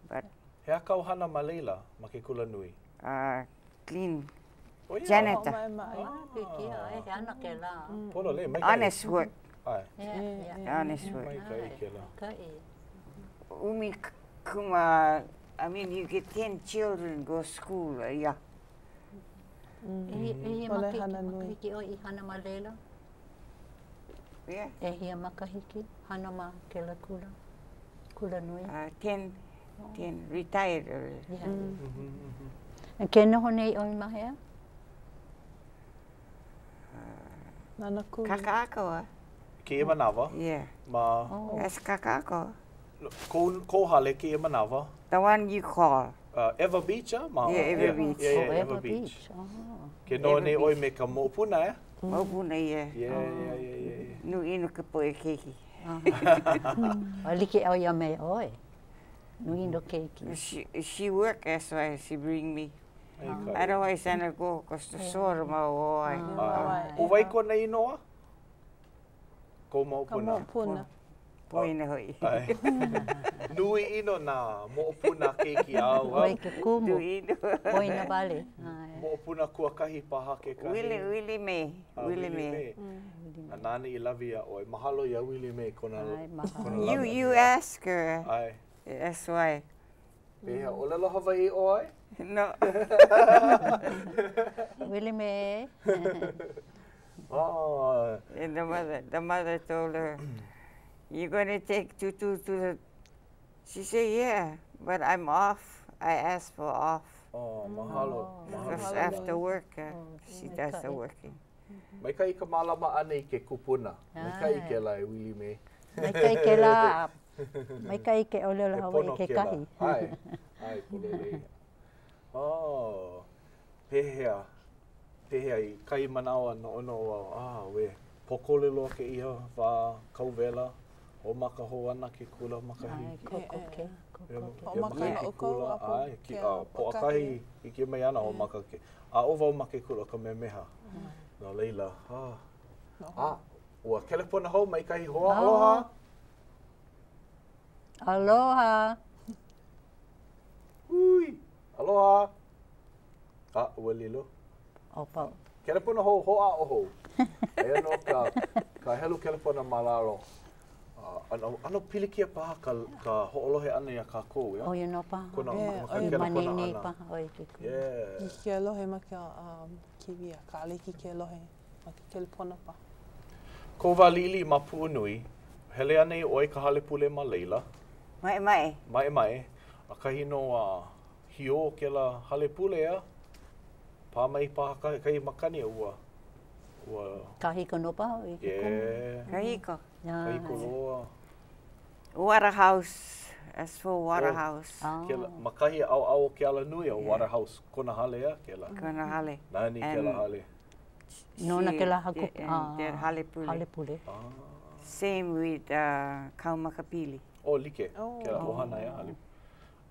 But He aha kāu hana ma laila, ma ke kula nui? Uh, clean Oh, yeah. Janitor. He hana kēlā. Pololei, maikaʻi. Honest work. ʻAe. Honest work. Maikaʻi kēlā. Maikaʻi. ʻUmi kuma, I mean, you get 10 children go school, yeah. ʻEhia makahiki ʻoe i hana ma laila? Yeah. ʻEhia makahiki hana ma kēlā kula? Kula nui? Uh, 10, 10, retired already. Yeah. Mm -hmm. Ke noho nei ʻoe ma hea? Nānākuli. Kakaʻako. Kēia manawa? Yeah. Ma? Oh. That's Kakaʻako. Kou, kou hale kēia manawa? The one you call. Uh, ʻEwa Beach, a? Ma, yeah, ʻEwa Beach. Yeah, yeah, oh, ʻEwa Beach. Oh. Ke noho nei ʻoe me ka moʻopuna, eh? Moʻopuna, yeah. Yeah, yeah, yeah, yeah. Nui ʻino ka poʻe keiki. A like ʻo ia me ʻoe. Nui ʻino keiki. She, she work, that's why she bring me. I don't always send her go, cause the sore mau ʻoe. ʻO wai kona inoa? Kou moʻopuna. Ka moʻopuna. Poina hoʻi. Nui ʻino nā moʻopuna keiki āu. ʻOi ke kumu. Nui ʻino. Poina wale. Moʻopuna kuakahi paha kekahi. Willie, Willie Mae. Willie Mae. A nāna i lawe iā ʻoe. Mahalo iā Willie Mae kona lawe. You, you ask her. ʻAe. That's why. Pehea, ʻōlelo Hawaiʻi ʻoe? No. Willie Mae. Oh. And the mother, the mother told her, you're going to take Tutu to the... She said, yeah, but I'm off. I asked for off. Oh, mahalo. Oh. Because after work, uh, she does the working. Maikaʻi ka mālama ʻana i ke kupuna. Maikaʻi kēlā e Willie Mae. Maikaʻi kēlā. Maikaʻi ke ʻōlelo Hawaiʻi kekahi. ʻAe, ʻae, pololei. Oh, pehea, pehea i kahi manawa noʻonoʻo au, ah, uē, pōkole loa kēia wā kauwela, hoʻomaka hou ana ke kula makahiki. ʻAe, kokoke, kokoke. Hoʻomaka ana ʻoukou a pau ʻAe, ki, uh, Pōʻakahi hiki mai ana hoʻomaka ke, a ʻo wau ma ke kula ʻo Kamehameha. No laila, ah, ah, ua kelepona hou mai kahi hoa, aloha. Aloha. Hui, aloha. A, ua lilo. ʻO pau. Kelepona hou, hoʻāʻo hou. Aia nō ka, ka helu kelepona ma lalo. ʻAno, ʻano pilikia paha ka, ka hoʻolohe ʻana iā kākou, yeah? ʻO ia nō paha. Kona, yeah, ma ka kelepona ʻana. paha, ʻo ia ke kumu. Yeah. Hiki ke lohe ma ka um, TV, akā ʻaʻole hiki ke lohe ma ke kelepona paha. Kou wā liʻiliʻi ma Puʻunui, hele anei ʻoe i ka hale pule ma laila? Maʻemaʻe. Maʻemaʻe. ʻAkahi nō a hiō kēlā hale pule a pā mai paha kahi makani a ua, ua. Kāhiko nō paha ʻo ia ke kumu. Yeah. Kahiko. Kahiko loa. Waterhouse. As for Waterhouse. Oh, kēlā, ma kahi ʻaoʻao o ke alanui ʻo Waterhouse, kona hale a kēlā. Kona hale. Nani kēlā hale. Nona kēlā haku, hale pule. Hale pule. Ah. Same with uh, Kaumakapili. Oh, like. Oh. Kēlā ʻohana ia hale.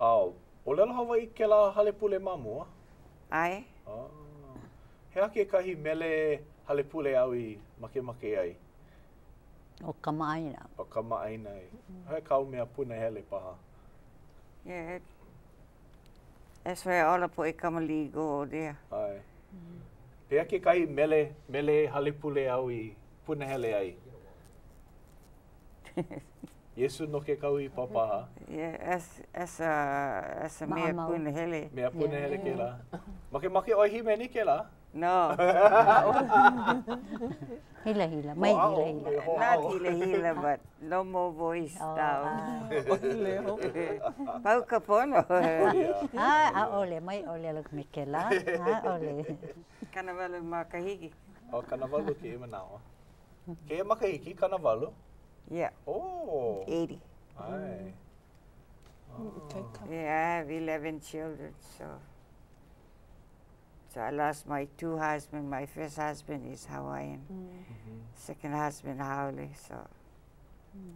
A ʻōlelo Hawaiʻi kēlā hale pule ma mua? ʻAe. Ah. He aha kekahi mele hale pule āu i makemake ai? ʻO Kamaʻāina. ʻO Kamaʻāina. He kāu mea punahele paha? Yeah. That's why all the poʻe kamaliʻi go there. ʻAe. Pehea kekahi mele, mele hale pule āu i punahele ai? Iesu no ke kau ipo paha. Yeah, that's, that's a, that's a mea punahele. Mea punahele kēlā. Makemake ʻoe hīmeni kēlā? No. Hilahila, mai hilahila. Not hilahila, but no more voice oh, now. Pau ka pono. Ah, ʻaʻole, mai ʻōlelo me kēlā. ʻAʻole. 80 makahiki. Oh, 80 kēia manawa. Kēia makahiki, 80? Yeah. Oh. 80. ʻAe. Oh. Yeah, I have 11 children, so. So I lost my two husbands. My first husband is Hawaiian. Mm -hmm. Second husband, Haole, so.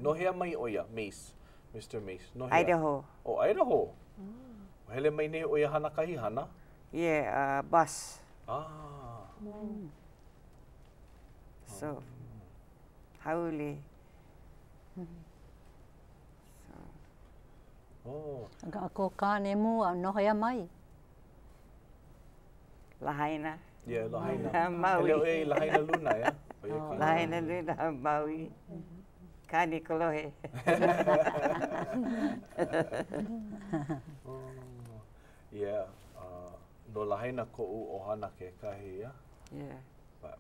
No hea mai ʻo ia, Mace, Mr. Mace? No hea? Idaho. Oh, Idaho. Mm. Hele mai nei ʻo ia hana kahi hana? Yeah, uh, bus. Ah. Mm. So, haole. So. Oh. Ko kāne mua, no hea mai? Lahaina. Yeah, Lahaina. Maui. Hele ʻoe i Lahaina Luna, yeah? Oh. Lahaina Luna, Maui. Kāne kolohe. oh, yeah. Uh, no Lahaina koʻu ʻohana kekahi, yeah? Yeah.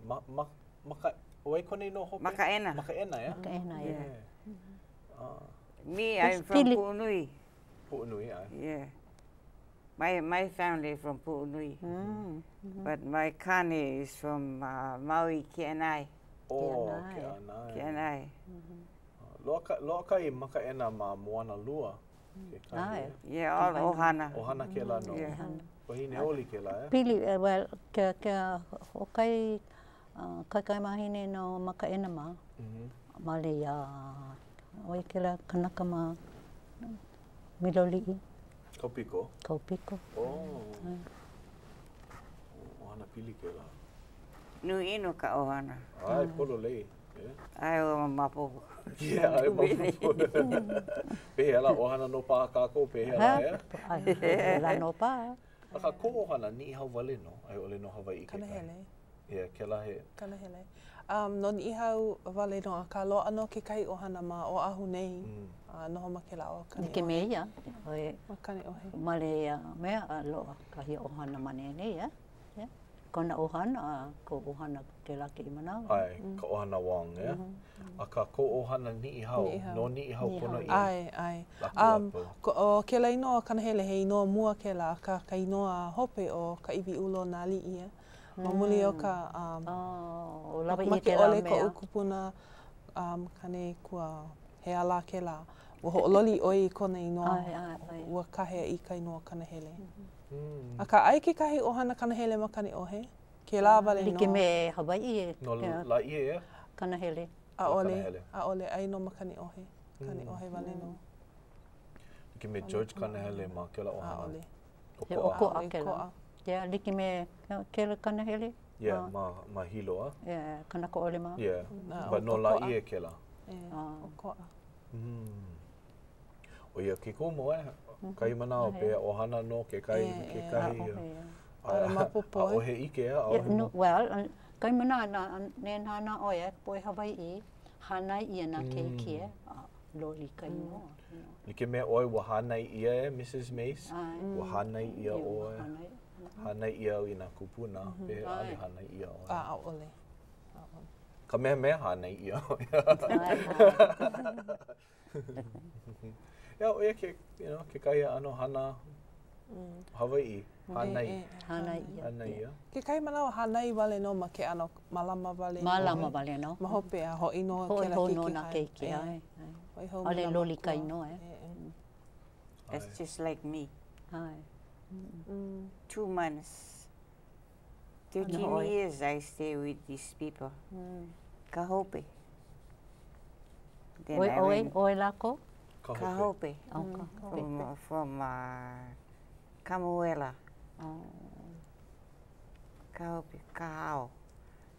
Ma, ma, ma ka, ʻo wai kona inoa hope? Makaʻena. Makaʻena, yeah? Makaʻena, yeah. yeah. Uh, Me, I'm from Pu'unui. Pu'unui, ʻae. Yeah. My, my family from Pu'unui. Mm. But my kāne is from uh, Maui, Ke'anai. Oh, Ke'anai. Ke'anai. Mm -hmm. Loaʻa ka, loaʻa kahi Makaʻena ma Moanalua. ʻAe. Yeah, all ʻohana. ʻOhana kēlā no. Yeah. Wahine oli kēlā, eh? Pili, well, ke, ke, hoʻokahi uh, kaikamahine no Makaʻena mā. Mm -hmm. Male iā, ʻo ia kēlā kanaka ma Miloliʻi. Kaupiko. Kaupiko. Oh. ʻOhana pili kēlā. Nui ʻino ka ʻohana. ʻAe, pololei. ʻAe, ua maopopo. Yeah, ʻae maopopo. Pehea lā, ʻohana nō paha kākou, pehea lā, ea? ʻAe, pēlā nō paha. Akā, kou ʻohana, Niʻihau wale nō, a i ʻole no Hawaiʻi kekahi. Kanahele. Yeah, kēlā he. Kanahele. Um, no Niʻihau wale nō, akā loaʻa nō kekahi ʻohana ma Oʻahu nei, a noho ma kēlā ʻo Kaneʻohe. Like me ia, ʻoe. Ma Kaneʻohe. Male ia mea, a loaʻa kahi ʻohana ma nei, yeah? Yeah. Kona ʻohana a kou ʻohana kēlā kēia manawa. ʻAe, ka ʻohana Wong, yeah? Akā, kou ʻohana Niʻihau, no Niʻihau ponoʻī. ʻAe, ʻae. Um, ʻo kēlā inoa Kanahele, he inoa mua kēlā, akā ka inoa hope ʻo Kaiwiʻula o nā aliʻi, yeah? Ma muli o ka, um, make ʻole koʻu kupuna um, kāne kua, he ala kēlā. Ua hoʻololi ʻo ia i kona inoa, ua kāhea i ka inoa Kanahele. Akā, aia kekahi ʻohana Kanahele ma Kaneʻohe, kēlā wale nō. Like me Hawaiʻi e. No Lāʻie, yeah? Kanahele. ʻAʻole, ʻaʻole, aia nō ma Kaneʻohe, Kaneʻohe wale nō. Like me George Kanahele ma kēlā ʻohana. ʻAʻole. He ʻokoʻa kēlā. Yeah, like me kēlā Kanahele. Yeah, ma, ma Hilo, a? Yeah, Kanakaʻole mā. Yeah, but no Lāʻie kēlā. Yeah, ʻokoʻa. ʻO ia ke kumu, eh? Kahi manawa, pehea ʻohana nō kekahi me kekahi. ʻAʻole maopopo, eh? ʻAʻohe ʻike, a ʻaʻohe. No, well, kahi manawa, na, ne nānā ʻoe, eh, ka poʻe Hawaiʻi, hānai ʻia nā keiki, eh, a loli ka inoa. Like me ʻoe, ua hānai ʻia, eh, Mrs. Mace? Ua hānai ʻia ʻoe. Hānai ʻia au i nā kūpuna, pehea ʻaʻole hānai ʻia ʻoe? ʻAʻole. Kamehameha hānai ʻia ʻoe. Yeah, ʻo ia ke, you know, kekahi ʻano hana Hawaiʻi, hānai. Hānai ʻia. Hānai ʻia. Kekahi manawa hānai wale nō ma ke ʻano mālama wale nō. Mālama wale nō. Ma hope a hoʻi nō kēlā keiki. Hoʻi hou nō nā keiki, ʻae. Hoʻi hou me nā ʻAʻole loli ka inoa, eh. That's just like me. ʻAe. Two months. 13 years I stay with these people. Ka hope. Then ʻOe, I ʻoe, went ʻoe lākou? Ka hope. Ka hope. Oh, ka hope. From, from uh, Kamuela. Oh. Ka hope, Kahao.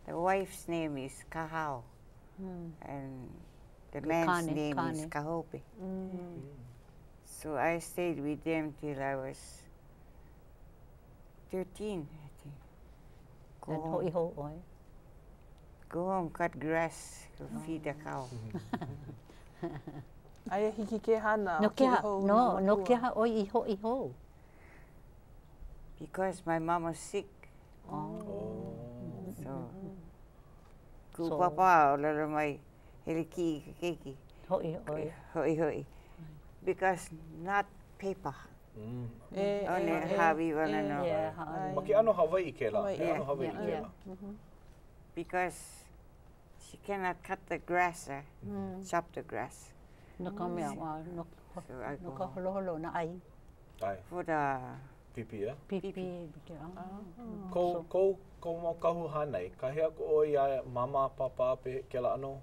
The wife's name is Kahao. Mm. And the man's Kane, name Kane. is Kahope. Mm. So I stayed with them till I was 13, I think. Go Then home, hoʻi hou ʻoe. go home, cut grass, go feed the cow. Aia hiki ke hana. No o ke kiʻi aha, hou no, nā no makua. ke aha ʻoe i hoʻi hou? Because my mom was sick, Oh. Oh. so kuʻu So- papa ʻōlelo mai, hele kiʻi i ke keiki, Hoʻi ʻoe. hoʻi hoʻi. Because not paper. Mm. E, e, ʻAʻole e, hāʻawi wale e. nō. Yeah, hāʻawi. Ma ke ʻano Hawaiʻi kēlā. Hawaiʻi. He ʻano Yeah. Hawaiʻi Yeah. kēlā. Because she cannot cut the grass, eh? chop the grass. No ka mea, wā, no, So I no go ka home. holoholo na ʻai. ʻAe. For the Pipi, eh? Pipi, ah. Kou, kou, kou mau kahu hānai, kāhea aku ʻoe iā māmā, pāpā, pe, kēlā ʻano?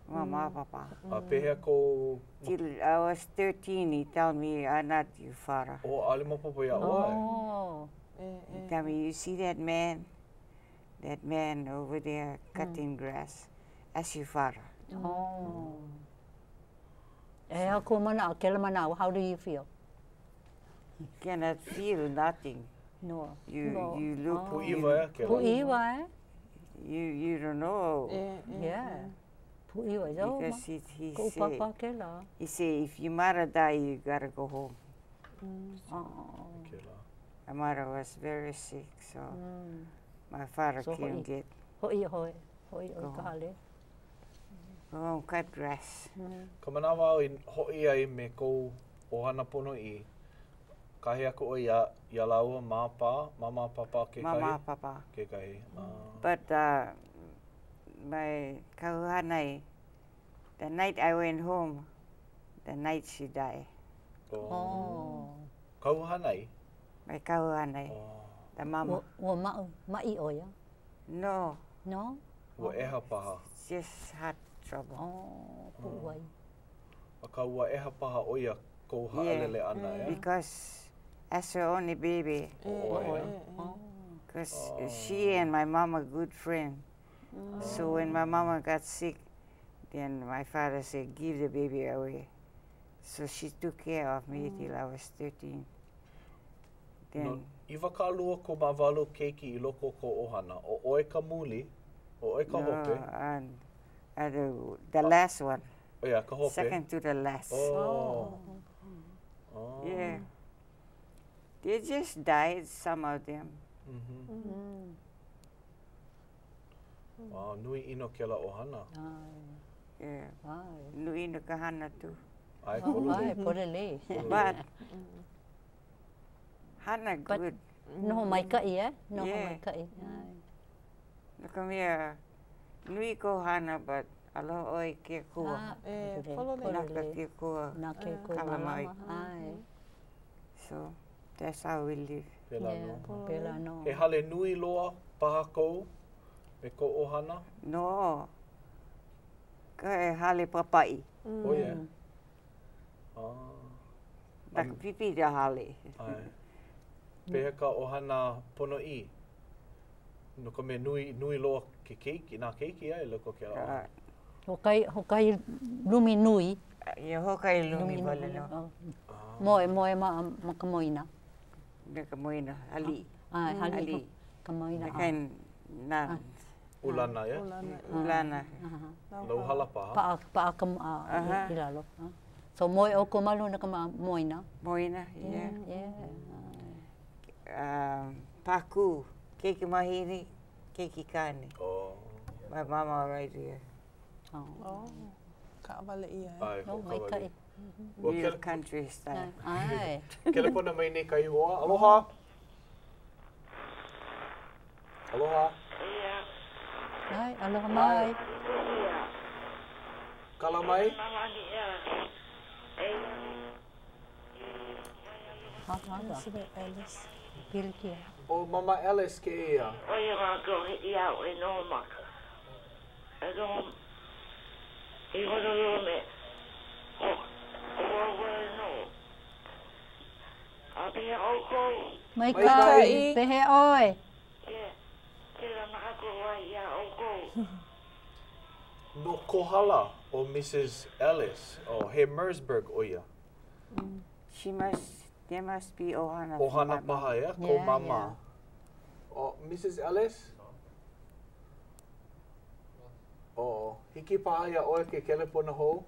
mama, papa. A pehea kou, Till I was 13, he tell me, I'm not your father. o, ʻaʻole maopopo iā ʻoe? Oh. E, He e. tell me, you see that man? That man over there cutting grass? That's your father. Oh. E hea kou manaʻo, kēlā manawa, how do you feel? Cannot feel nothing. No. You, No. you look, Pūʻiwa ea kēlā. Pūʻiwa, eh? you, you don't know. E, e. Yeah. Pūʻiwa, yo, ma. Because he, he Koʻu say, papa kēlā. he say, if your mother die, you gotta go home. Oh. Kēlā. My mother was very sick, so my father So came hoʻi. get, Hoʻi ʻoe, hoʻi ʻoe i ka hale. go home, cut grass. Ka manawa au i hoʻi ai me kou ʻohana ponoʻī, kāhea aku ʻoe iā, iā lāua mā pā, māmā pāpā kekahi? Mama, papa. Kekahi. Ah. But uh, my kahuhanai, the night I went home, the night she died. Oh. Oh. Kahuhanai? My kahuhanai, Oh. the mama. Ua, ua ma'u, maʻi ʻo ia? No, No? Ua ʻeha paha. just heart trouble. Oh, puʻuwai. Akā ua ʻeha paha ʻo ia kou haʻalele ʻana, ʻeā? Because as her only baby, ʻO ʻoe, ʻeā? Oh. because she and my mama good friend. So when my mama got sick, then my father said, give the baby away. So she took care of me till I was 13. Then No, 22 kūmāwalu keiki i loko o kou ʻohana. ʻO ʻoe ka muli, ʻo ʻoe ka no, hope. and, and the, the last one, ʻO ia, ka hope. second to the last. Oh. Oh. Yeah. They just died, some of them. Mhm. Wow, nui ʻino kēlā ʻohana. Ai, Yeah. ai. Nui no ka hana too. ʻAe, Ai, pololei. pololei. But hana But- good. Noho maikaʻi, eh? Noho Yeah. maikaʻi. Ai. No ka mea, nui ko hana, but aloha ʻoe i ke akua. Ah, E, pololei, pololei. Na ka ke akua. Na ke akua Kala mai. malama. Ai. So that's how we live. Pēlā Yeah, nō. pēlā nō. He hale nui loa paha kou me kou ʻohana? No. Ka e hale papaʻi. ʻO ia? Ah. Na ka pipi da hale. ʻAe. Pehea ka ʻohana ponoʻī? No ka mea nui, nui loa ke keiki, nā keiki ʻeā i loko o kēlā ʻohana. Uh, Hoʻokahi, hoʻokahi lumi nui. ia hoʻokahi lumi wale nō. Oh. Moe, moe ma, ma ka moena. Me ka moena, aliʻi. ʻAe, haliʻi. Aliʻi. Ka moena. Me kain nā Ulana, ʻeā? Ulana. ulana. Lauhala paha. Paʻa, paʻa ka, a, Aha. i, i lalo. Ah. So moe ʻoukou ma luna ka ma, moena. Moena, yeah. Yeah. Um, paku, keiki mahine, keiki kāne. Oh. My mama right here. Oh. Oh. Kaʻawale ʻia, eh? ʻAe, No, hoʻokaʻawale. maikaʻi. Ua Real kele- country style. ʻAe. Kelepona mai nei kahi hoa. Aloha. Aloha. Ia. ʻAe, aloha mai. Ia. Kala mai. Mama ni ia. E. Hala. Sila Alice. Pilikia. ʻO Mama Alice kēia. ʻO ia mākou he ia o e noho maka. E noho i Honolulu me o o wau. Pehea ʻoukou? Maikaʻi. Pehea ʻoe? Ke, ke lana aku wau iā ʻoukou. No Kohala ʻo Mrs. Ellis, oh, he Mersberg ʻo ia. She must, there must be ʻohana for my mom. ʻOhana paha, ʻeā, kou māmā. Oh, Mrs. Ellis? Oh, hiki paha iā ʻoe ke kelepona hou?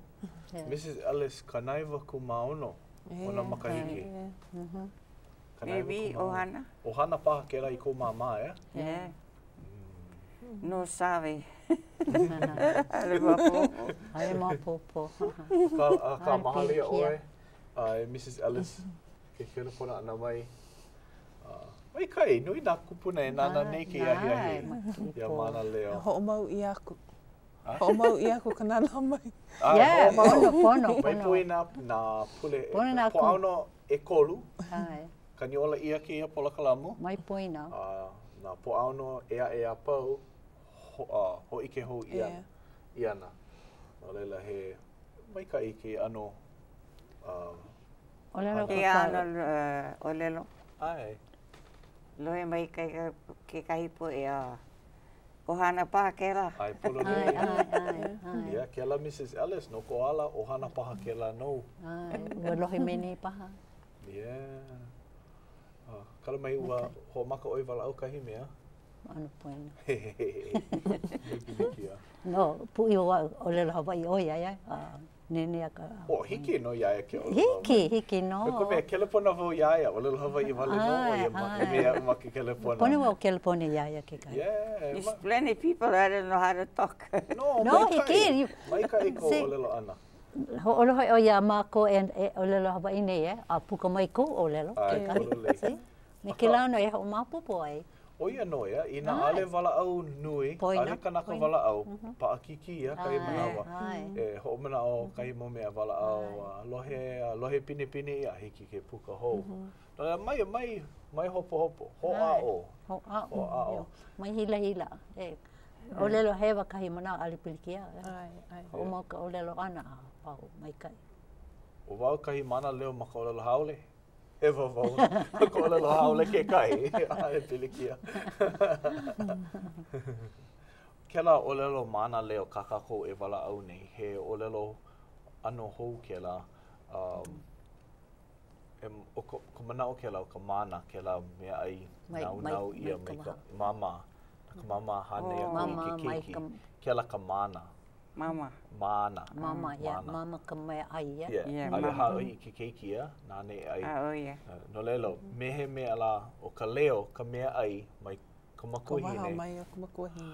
Mrs. Ellis, 96 ona makahiki. Maybe ʻohana. ʻOhana paha kēlā i kou māmā, ʻeā? Yeah. No sabe. ʻAʻole maopopo. ʻAʻole maopopo. Akā, mahalo iā ʻoe, e Mrs. Ellis, ke kelepona ʻana mai. Maikaʻi, nui nā kūpuna e nānā nei kēia ahiahi iā Mānaleo. Hoʻomau ʻia aku. Hoʻomau ʻia aku ka nānā mai. ʻAe, Yeah, hoʻomau. pono, pono, Mai pono. poina nā pule Pono nā ku- pōʻaono ʻekolu. ʻAe. Kaniola ʻia kēia polokalamu. Mai poina. A nā pōʻaono ʻē aʻe a pau, ho, a, hōʻike hou ʻia, Yeah. ʻia ana. No laila, he maikaʻi kēia ʻano uh, ʻōlelo Kēia ʻano ʻōlelo. ʻAe. Lohe mai kekahi poʻe a ʻohana paha kēlā. ʻAe, pololei. ʻAe, ʻae, ʻae, ʻae. Ia, kēlā Mrs. Ellis no Kohala, ʻohana paha kēlā nou. ʻAe, ua lohe mai nei paha. Yeah. Uh, kala mai ua hoʻomaka ʻoe walaʻau kahi mea. ʻAno poina. Pilikia. No, pūʻiwa wau ʻōlelo Hawaiʻi ʻo ia, ia, a nene a ka. Oh, hiki nō iā ia ke ʻōlelo Hiki, hiki nō. No ka mea, kelepona wau iā ia, ʻōlelo Hawaiʻi wale nō ʻo ia ma, me iaʻu ma ke kelepona. Pono wau kelepona iā ia kekahi. Yeah. There's plenty people I don't know how to talk. No, No, maikaʻi. hiki. Maikaʻi kou ʻōlelo ʻana. Hoʻolohe ʻoe iā mākou e, e ʻōlelo Hawaiʻi nei, e, a puka mai kou ʻōlelo ʻAe, kekahi. pololei. See? Me kēlā nō e hoʻomaopopo ai. ʻO ia nō, ʻeā, inā ʻaʻole walaʻau nui, ʻaʻole kanaka walaʻau, paʻakikī ia kahi manawa, e hoʻomanaʻo kahi mau mea walaʻau, a lohe, a lohe pinepine ʻia, hiki ke puka hou. No laila, mai, mai, mai hopohopo, hoʻāʻo. Hoʻāʻo. Hoʻāʻo. Mai hilahila. E, ʻōlelo hewa kahi manawa, ʻaʻole pilikia. Hoʻomau ka ʻōlelo ʻana a pau, maikaʻi. ʻO wau kahi mānaleo ma ka ʻōlelo haole. Hewa wau ma ka ʻōlelo haole kekahi, ʻaʻole pilikia. Kēlā ʻōlelo mānaleo kā kākou e walaʻau nei, he ʻōlelo ʻano hou kēlā. Um, e, ʻo ka, ka manaʻo kēlā, ʻo ka mana kēlā meaʻai naunau ʻia mai ka māmā. Na ka māmā hānai aku i ke keiki. Kēlā ka mana. Mama. Mana. Mama, yeah. Mama ka mea ʻai, yeah. Yeah, yeah mama. ʻAʻole hāʻawi i ke keiki, yeah, nāna e ʻai. A, oh, yeah. No laila, me he mea lā, ʻo ka leo ka mea ʻai mai ka makuahine. Ka waha mai o ka makuahine.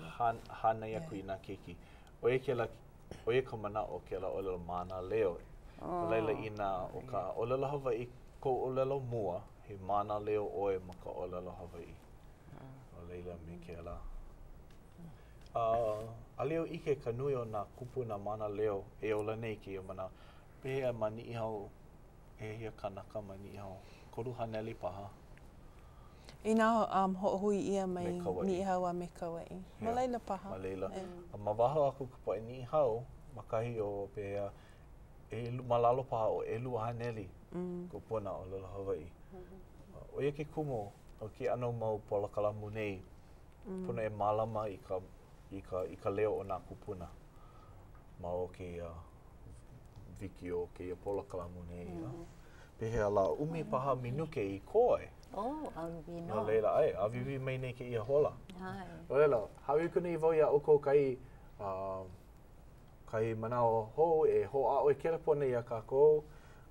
Hānai aku i nā keiki. ʻO ia kēlā, ʻo ia ka manaʻo o kēlā ʻōlelo mānaleo. No laila, inā ʻo ka ʻōlelo Hawaiʻi kou ʻōlelo mua, he mānaleo ʻoe ma ka ʻōlelo Hawaiʻi. No laila, me kēlā. A, ʻaʻole au ʻike ka nui o nā kūpuna mānaleo e ola nei kēia manawa. Pehea ma Niʻihau, ʻehia kānaka ma Niʻihau? 300 paha. Inā um, hoʻohui ʻia mai Me Kauaʻi. Niʻihau a me Kauaʻi. Ma laila paha. Ma laila. A ma waho aku ka poʻe Niʻihau, ma kahi o pehea, ʻelu, ma lalo paha o 200 kūpuna ʻōlelo Hawaiʻi. ʻO ia ke kumu o ke ʻano mau polokalamu nei Pono e mālama i ka, i ka, i ka leo o nā kūpuna ma o kēia wikiō, kēia polokalamu nei. Mm -hmm. Pehea lā, ʻumi paha minuke i koe. Oh, ʻāwīwī nō. No laila, ʻae, ʻāwīwī mai nei kēia hola. ʻAe. No laila, hāʻawi aku nei wau iā ʻoukou kahi, uh, kahi manawa hou e hoʻāʻo e kelepona iā kākou.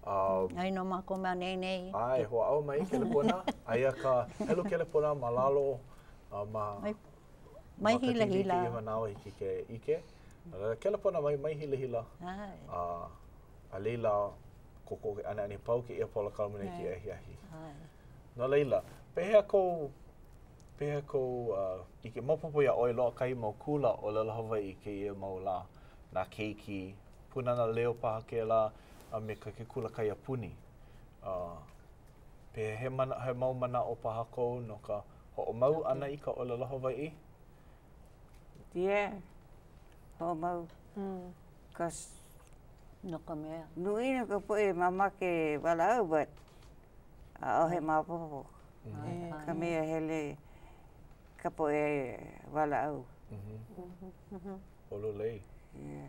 Um, Aia nō mākou ma ʻaneʻi nei. ʻAe, hoʻāʻo mai kelepona. Aia ka helu kelepona ma lalo uh, ma Mai, mai hilahila. Ma ka TV kēia manawa hiki ke ʻike. Kelepona mai, mai hilahila. ʻAe. Uh, a laila, kokoke ʻaneʻane pau kēia polokalamu nei kēia ahiahi. ʻAe. No laila, pehea kou, pehea kou uh, ʻike, maopopo iā ʻoe loaʻa kahi mau kula ʻōlelo Hawaiʻi kēia mau lā, nā keiki, Pūnana Leo paha kēlā, a me ka ke kula kaiapuni. Uh, pehea, he, mana, he mau manaʻo paha kou no ka hoʻomau ʻana i ka ʻōlelo Hawaiʻi? Yeah, hoʻomau. Mm. Cause no ka mea. Nui nō ka poʻe mamake walaʻau, but. ʻAʻohe maopopo ka mea hele ka poʻe walaʻau. Pololei. Yeah.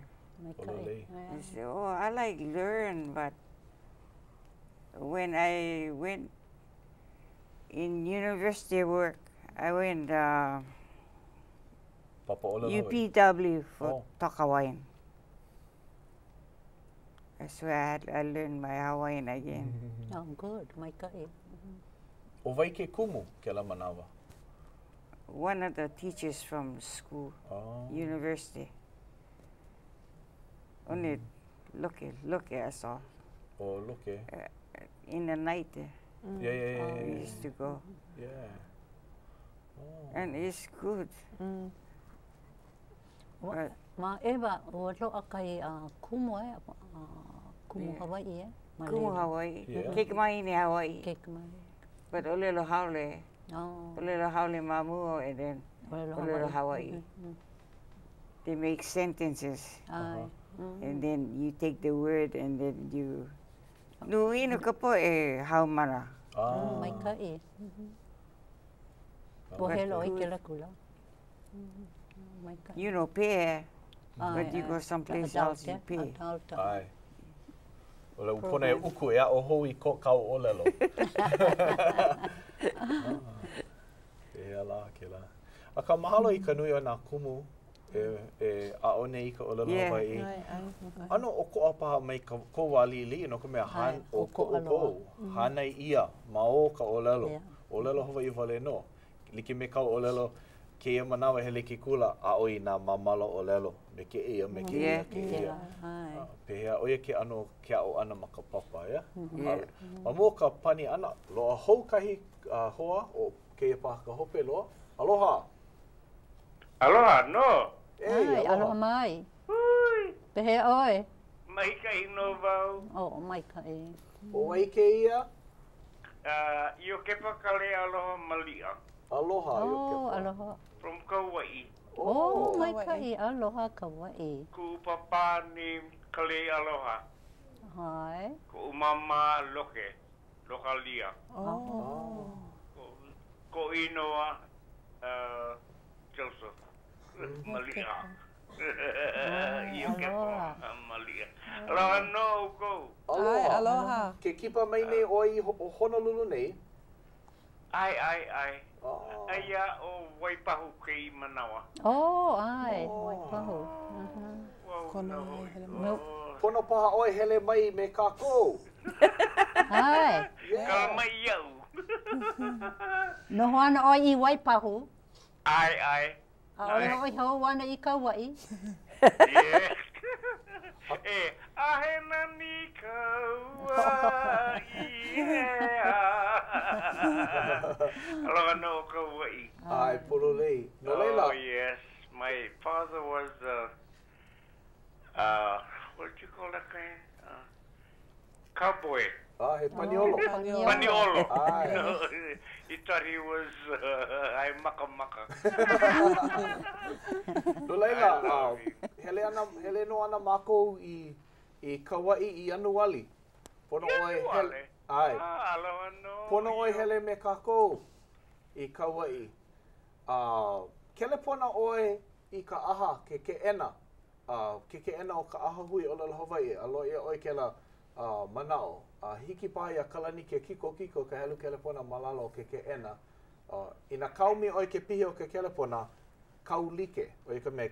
Pololei. I say, oh, I like learn, but when I went in university work, I went uh, Papa ʻōlelo Hawaiʻi. UPW for Oh. talk Hawaiian. That's where I, had, I learned my Hawaiian again. Oh, good. Maikaʻi. ʻO wai ke kumu kēlā manawa? One of the teachers from school, Oh. university. Only look at look at us all. ʻO Loke. In the night, eh, Yeah, yeah, yeah, we yeah, used to go. yeah. Oh. And it's good. Ua, ma ʻEwa, ua loaʻa kahi uh, kumu e, uh, kumu Yeah. Hawaiʻi e. Ma Kumu laila. Hawaii. Yeah. Keikumahine Hawaii. Keikumahine. But ʻōlelo haole. Oh, ʻōlelo haole ma mua and then ʻōlelo ʻōlelo Hawaii. Hawaii. They make sentences. ʻAe. And then you take the word and then you... Nui no ka poʻe haumana. Ah. Maikaʻi. Ua hele ʻoe i kēlā kula. Maikaʻi. You know, pay, ʻAe, but you ʻae. go someplace Adult, else, you eh? pay. Adult. ʻAe. ʻOle ua pono e uku e aʻo hou i ko kāu ʻōlelo. Ah. Pehea lā kēlā. Akā, mahalo i ka nui o nā kumu e, e aʻo nei i ka ʻōlelo Yeah. Hawaiʻi. ʻAe, ʻae. ʻAno ʻokoʻa paha mai ka kou wā liʻiliʻi no ka mea han, ʻAe, ʻo ko ʻokoʻa loa. ʻoukou hānai ʻia ma o ka ʻōlelo. Yeah. ʻŌlelo Hawaiʻi wale nō. Like me kāu ʻōlelo, kēia manawa hele i ke kula, aʻo i nā māmala ʻōlelo me kēia, me kēia, Yeah. kēia. ʻAe. Ah, Pehea, ʻo ia ke ʻano ke aʻo ʻana ma ka papa, ia? Yeah. Ma mua o ka pani ʻana, loaʻa hou kahi ah, hoa, ʻo kēia paha ka hope loa. Aloha! Aloha nō. Ei, ʻAe, aloha mai. Pehea ʻoe? Maikaʻi nō wau. Oh, maikaʻi. ʻO wai kēia? Uh, Iokepa Kaleialoha Maliʻa Aloha, Oh, Iokepa. aloha. from Kauaʻi. Oh, maikaʻi. Aloha Kauaʻi. Kuʻu papa name Kaleialoha. ʻAe. Koʻu mama Loke, Lokalia. Oh. Koʻu, koʻu inoa uh, Joseph Maliʻa. Iokepa aloha. Maliʻa. Aloha nō ʻoukou. Aloha. ʻAe, aloha. Ke kipa mai nei ʻoe i Ho- Honolulu nei. ʻAe, ʻae, ʻae. Ah. Aia ʻo Waipahu kēia manawa. Oh, ʻae. Waipahu. Wau Kono nō e hoʻi. hele mai. Oh. Pono paha ʻoe hele mai me kākou. ʻAe. Yeah. Kala mai iaʻu. Noho ana ʻoe i Waipahu. ʻAe, ʻae. ʻAʻole ʻoe hou ana i Kauaʻi. Yeah. E, a he nani Kauaʻi ʻeā. Aloha nō Kauaʻi. ʻAe, pololei. No laila. Oh, yes. My father was, uh, uh, what do you call that kind? Uh, cowboy. Ah, he paniolo. Paniolo. Paniolo. ʻAe. No, he thought he was uh, ai makamaka. No laila, I love ah, you. hele ana, hele nō ana mākou i, i Kauaʻi i Ianuali. Pono ʻoe hele, Ianuali? ʻae. Ah, aloha nō. Pono ʻoe hele me kākou i Kauaʻi. Ah, kelepona ʻoe i ka ʻaha, ke keʻena, ah, ke keʻena o ka ʻAhahui ʻŌlelo Hawaiʻi, a loaʻa iā ʻoe kēlā ah, manaʻo. A hiki paha iā Kalani ke kikokiko ka helu kelepona ma lalo o ke keʻena. Ah, inā kaomi ʻoe ke pihi o ke kelepona, kaulike. ʻO ia ka mea,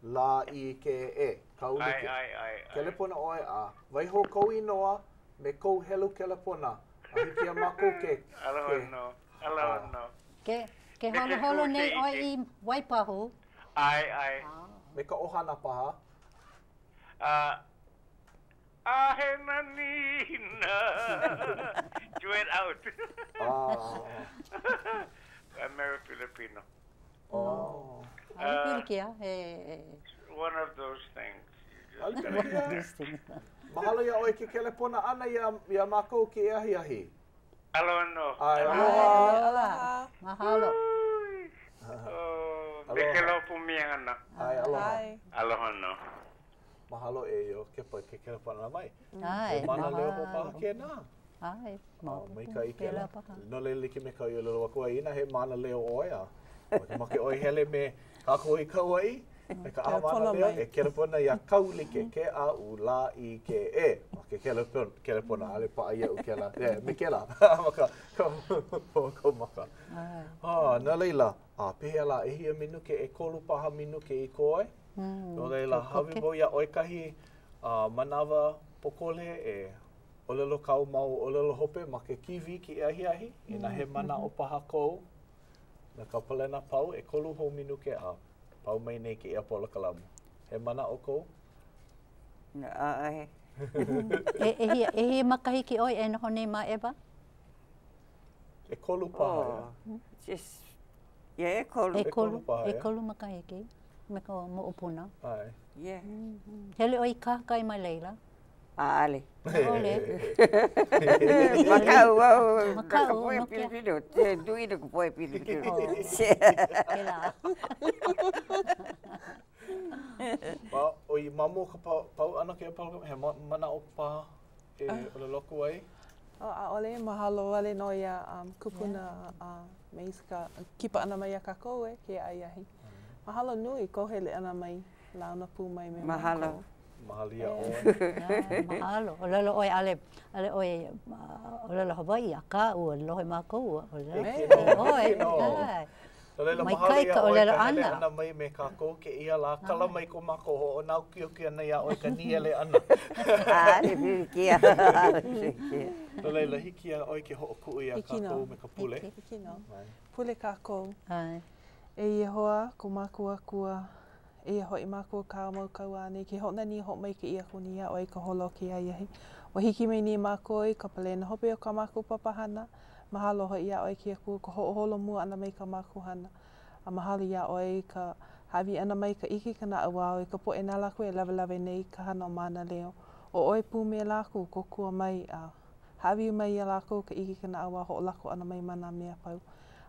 K-A-U-L-I-K-E, kaulike. ʻAe, ʻae, ʻae, ʻae. Kelepona ʻoe a waiho kou inoa me kou helu kelepona. A hiki iā mākou ke, Aloha ke nō. Aloha nō. Ke, ke Me ke holoholo kū nei ke ʻoe ʻike. i Waipahu. ʻAe, ʻae. me ka ʻohana paha. Uh, a he nani nā. Duet out. Ah. I'm married Filipino. Oh. ʻAʻole pilikia, he, One of those things. You just ʻAʻole gotta pilikia. get there. Mahalo iā ʻoe ke kelepona ʻana iā, iā mākou kēia ahiahi. Aloha nō. ʻAe, aloha. Aloha. Mahalo. Oh, me ke lopo miana. ʻAe, aloha. ʻAe. Aloha nō. Mahalo e Iokepa ke kelepona ʻana mai. ʻAe, He mānaleo hou paha mahalo. kēnā. ʻAe, maopopo. Maikaʻi kēlā. No laila like me kāu i ʻōlelo aku ai, inā he mānaleo ʻoe a makemake ʻoe hele me kākou i Kauaʻi, me ka ʻaha mānaleo, e kelepona iā Kaulike, K-A-U-L-I-K-E, ma ke kelepona, ʻaʻole paʻa iaʻu kēlā, yeah, me kēlā, ma ka, ka maka. Ah, no laila, a pehea lā, ʻehia minuke, ʻekolu paha minuke i koe? No laila, hāʻawi wau iā ʻoe kahi manawa pōkole e ʻōlelo kāu mau ʻōlelo hope ma ke kīwī kēia ahiahi, inā he manaʻo paha kou no ka palena pau, ʻekolu hou minuke a pau mai nei kēia polokalamu. He manaʻo kou? ʻAʻohe. E, ʻehia, ʻehia makahiki ʻoe e noho nei ma ʻEwa? ʻEkolu paha, oh, yeah. Just, yeah, ʻekolu. ʻEkolu, ʻekolu makahiki me ka moʻopuna. ʻAe. Yeah. Hele ʻoe i kahakai ma laila? ʻAʻole. ʻAʻole. Makaʻu wau. Makaʻu, Ka poʻe no ke. Pilipino. Nui no ka poʻe Pilipino. Oh, kēlā. Well, ʻoi ma mua o ka pau ʻana kēia polokalamu, he manaʻo paha e ʻōlelo aku ai? Oh, ʻaʻole, mahalo wale nō iā um, kupuna uh, Mays ka kipa ʻana mai iā kākou e kēia ahiahi. Mahalo nui kou hele ʻana mai, launa pū mai me Mahalo. mākou. Mahalo iā ʻoe. Mahalo. ʻŌlelo ʻoe, ʻaʻole, ʻaʻole ʻoe ʻōlelo Hawaiʻi, akā ua lohe mākou, ua ʻōlelo ʻoe. ʻAe. No laila, mahalo iā ʻoe ka hele ʻana mai me kākou kēia lā. Kala mai ko mākou hoʻonāukiuki ʻana iā ʻoe ka nīele ʻana. ʻAʻole pilikia. ʻAʻole pilikia. No laila, hiki iā ʻoe ke hoʻokuʻu iā kākou me ka pule. Hiki nō. Pule kākou. E Iēhova, ko mākou Akua, Eia hoʻi mākou kāu mau kauā nei, ke hoʻonani a hoʻomaikaʻi aku nei iā ʻoe i ka hola o kēia ahiahi. Ua hiki mai nei mākou i ka palena hope o kā mākou papahana. Mahalo hoʻi iā ʻoe ke Akua ka hoʻoholo mua ʻana mai i kā mākou hana. A mahalo iā ʻoe i ka hāʻawi ʻana mai i ka ʻike i ka naʻauao i ka poʻe na lākou e lawelawe nei i ka hana o Mānaleo. ʻO ʻoe pū me lākou, kōkua mai a hāʻawi mai iā lākou ka ʻike i ka naʻauao hoʻolako ʻana mai ma nā mea a pau.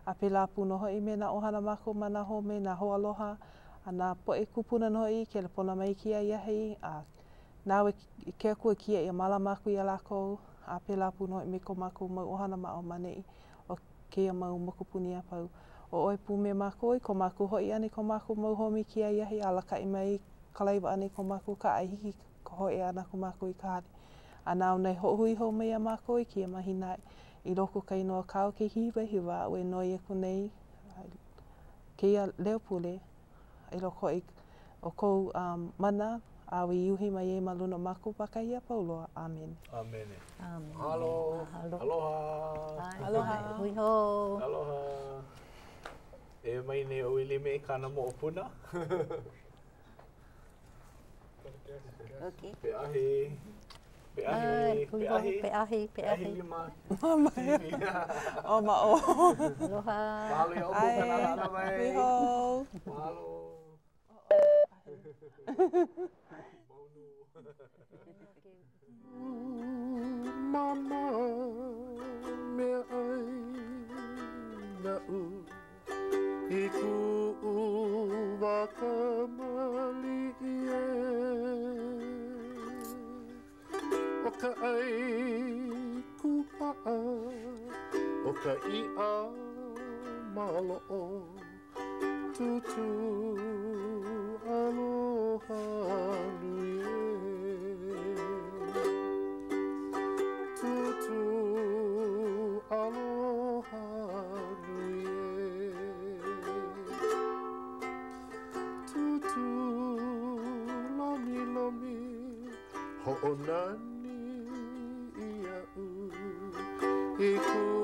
A pēlā pū nō hoʻi me nā ʻohana mākou ma nā home, nā hoaaloha, a nā poʻe kūpuna nō hoʻi i kelepona mai i kēia ahiahi, a nāu e ke Akua e kiaʻi a mālama aku iā lākou, a pēlā pū nō hoʻi me ko mākou mau ʻohana ma o ma ʻaneʻi o kēia mau mokupuni a pau. ʻO ʻoe pū me mākou i ko mākou hoʻi ʻana i ko mākou mau home i kēia ahiahi, alakaʻi mai kalaiwa ʻana i ko mākou kaʻa i hiki ka hōʻea ʻana aku mākou i ka hale. A nāu nō e hoʻohui hou mai iā mākou i kēia mahina aʻe. I loko o ka inoa kāu Keiki hiwahiwa aʻu e noi aku nei kēia leo pule i loko hoʻi o kou um, mana āu i uhi mai ai ma luna o mākou pākahi a pau loa. ʻĀmene. ʻĀmene. Mahalo. Mahalo. Aloha. Aloha. Hui hou. Aloha. E mai nei ʻo Wiliame i kāna moʻopuna. Okay. Peʻahi. Peʻahi. Peʻahi. Peʻahi. Peʻahi. lima. O ma o. Aloha. Mahalo iā ʻoukou ka nānā ʻana mai. Hui hou. Mahalo. Mama meaʻai naʻu I kuʻu wā kamaliʻi ē ʻO ka ʻai kūpaʻa ʻO ka iʻa maloʻo Tūtū aloha nui ē Tūtū aloha nui ē Tūtū lomilomi hoʻonani iaʻu I kuʻu.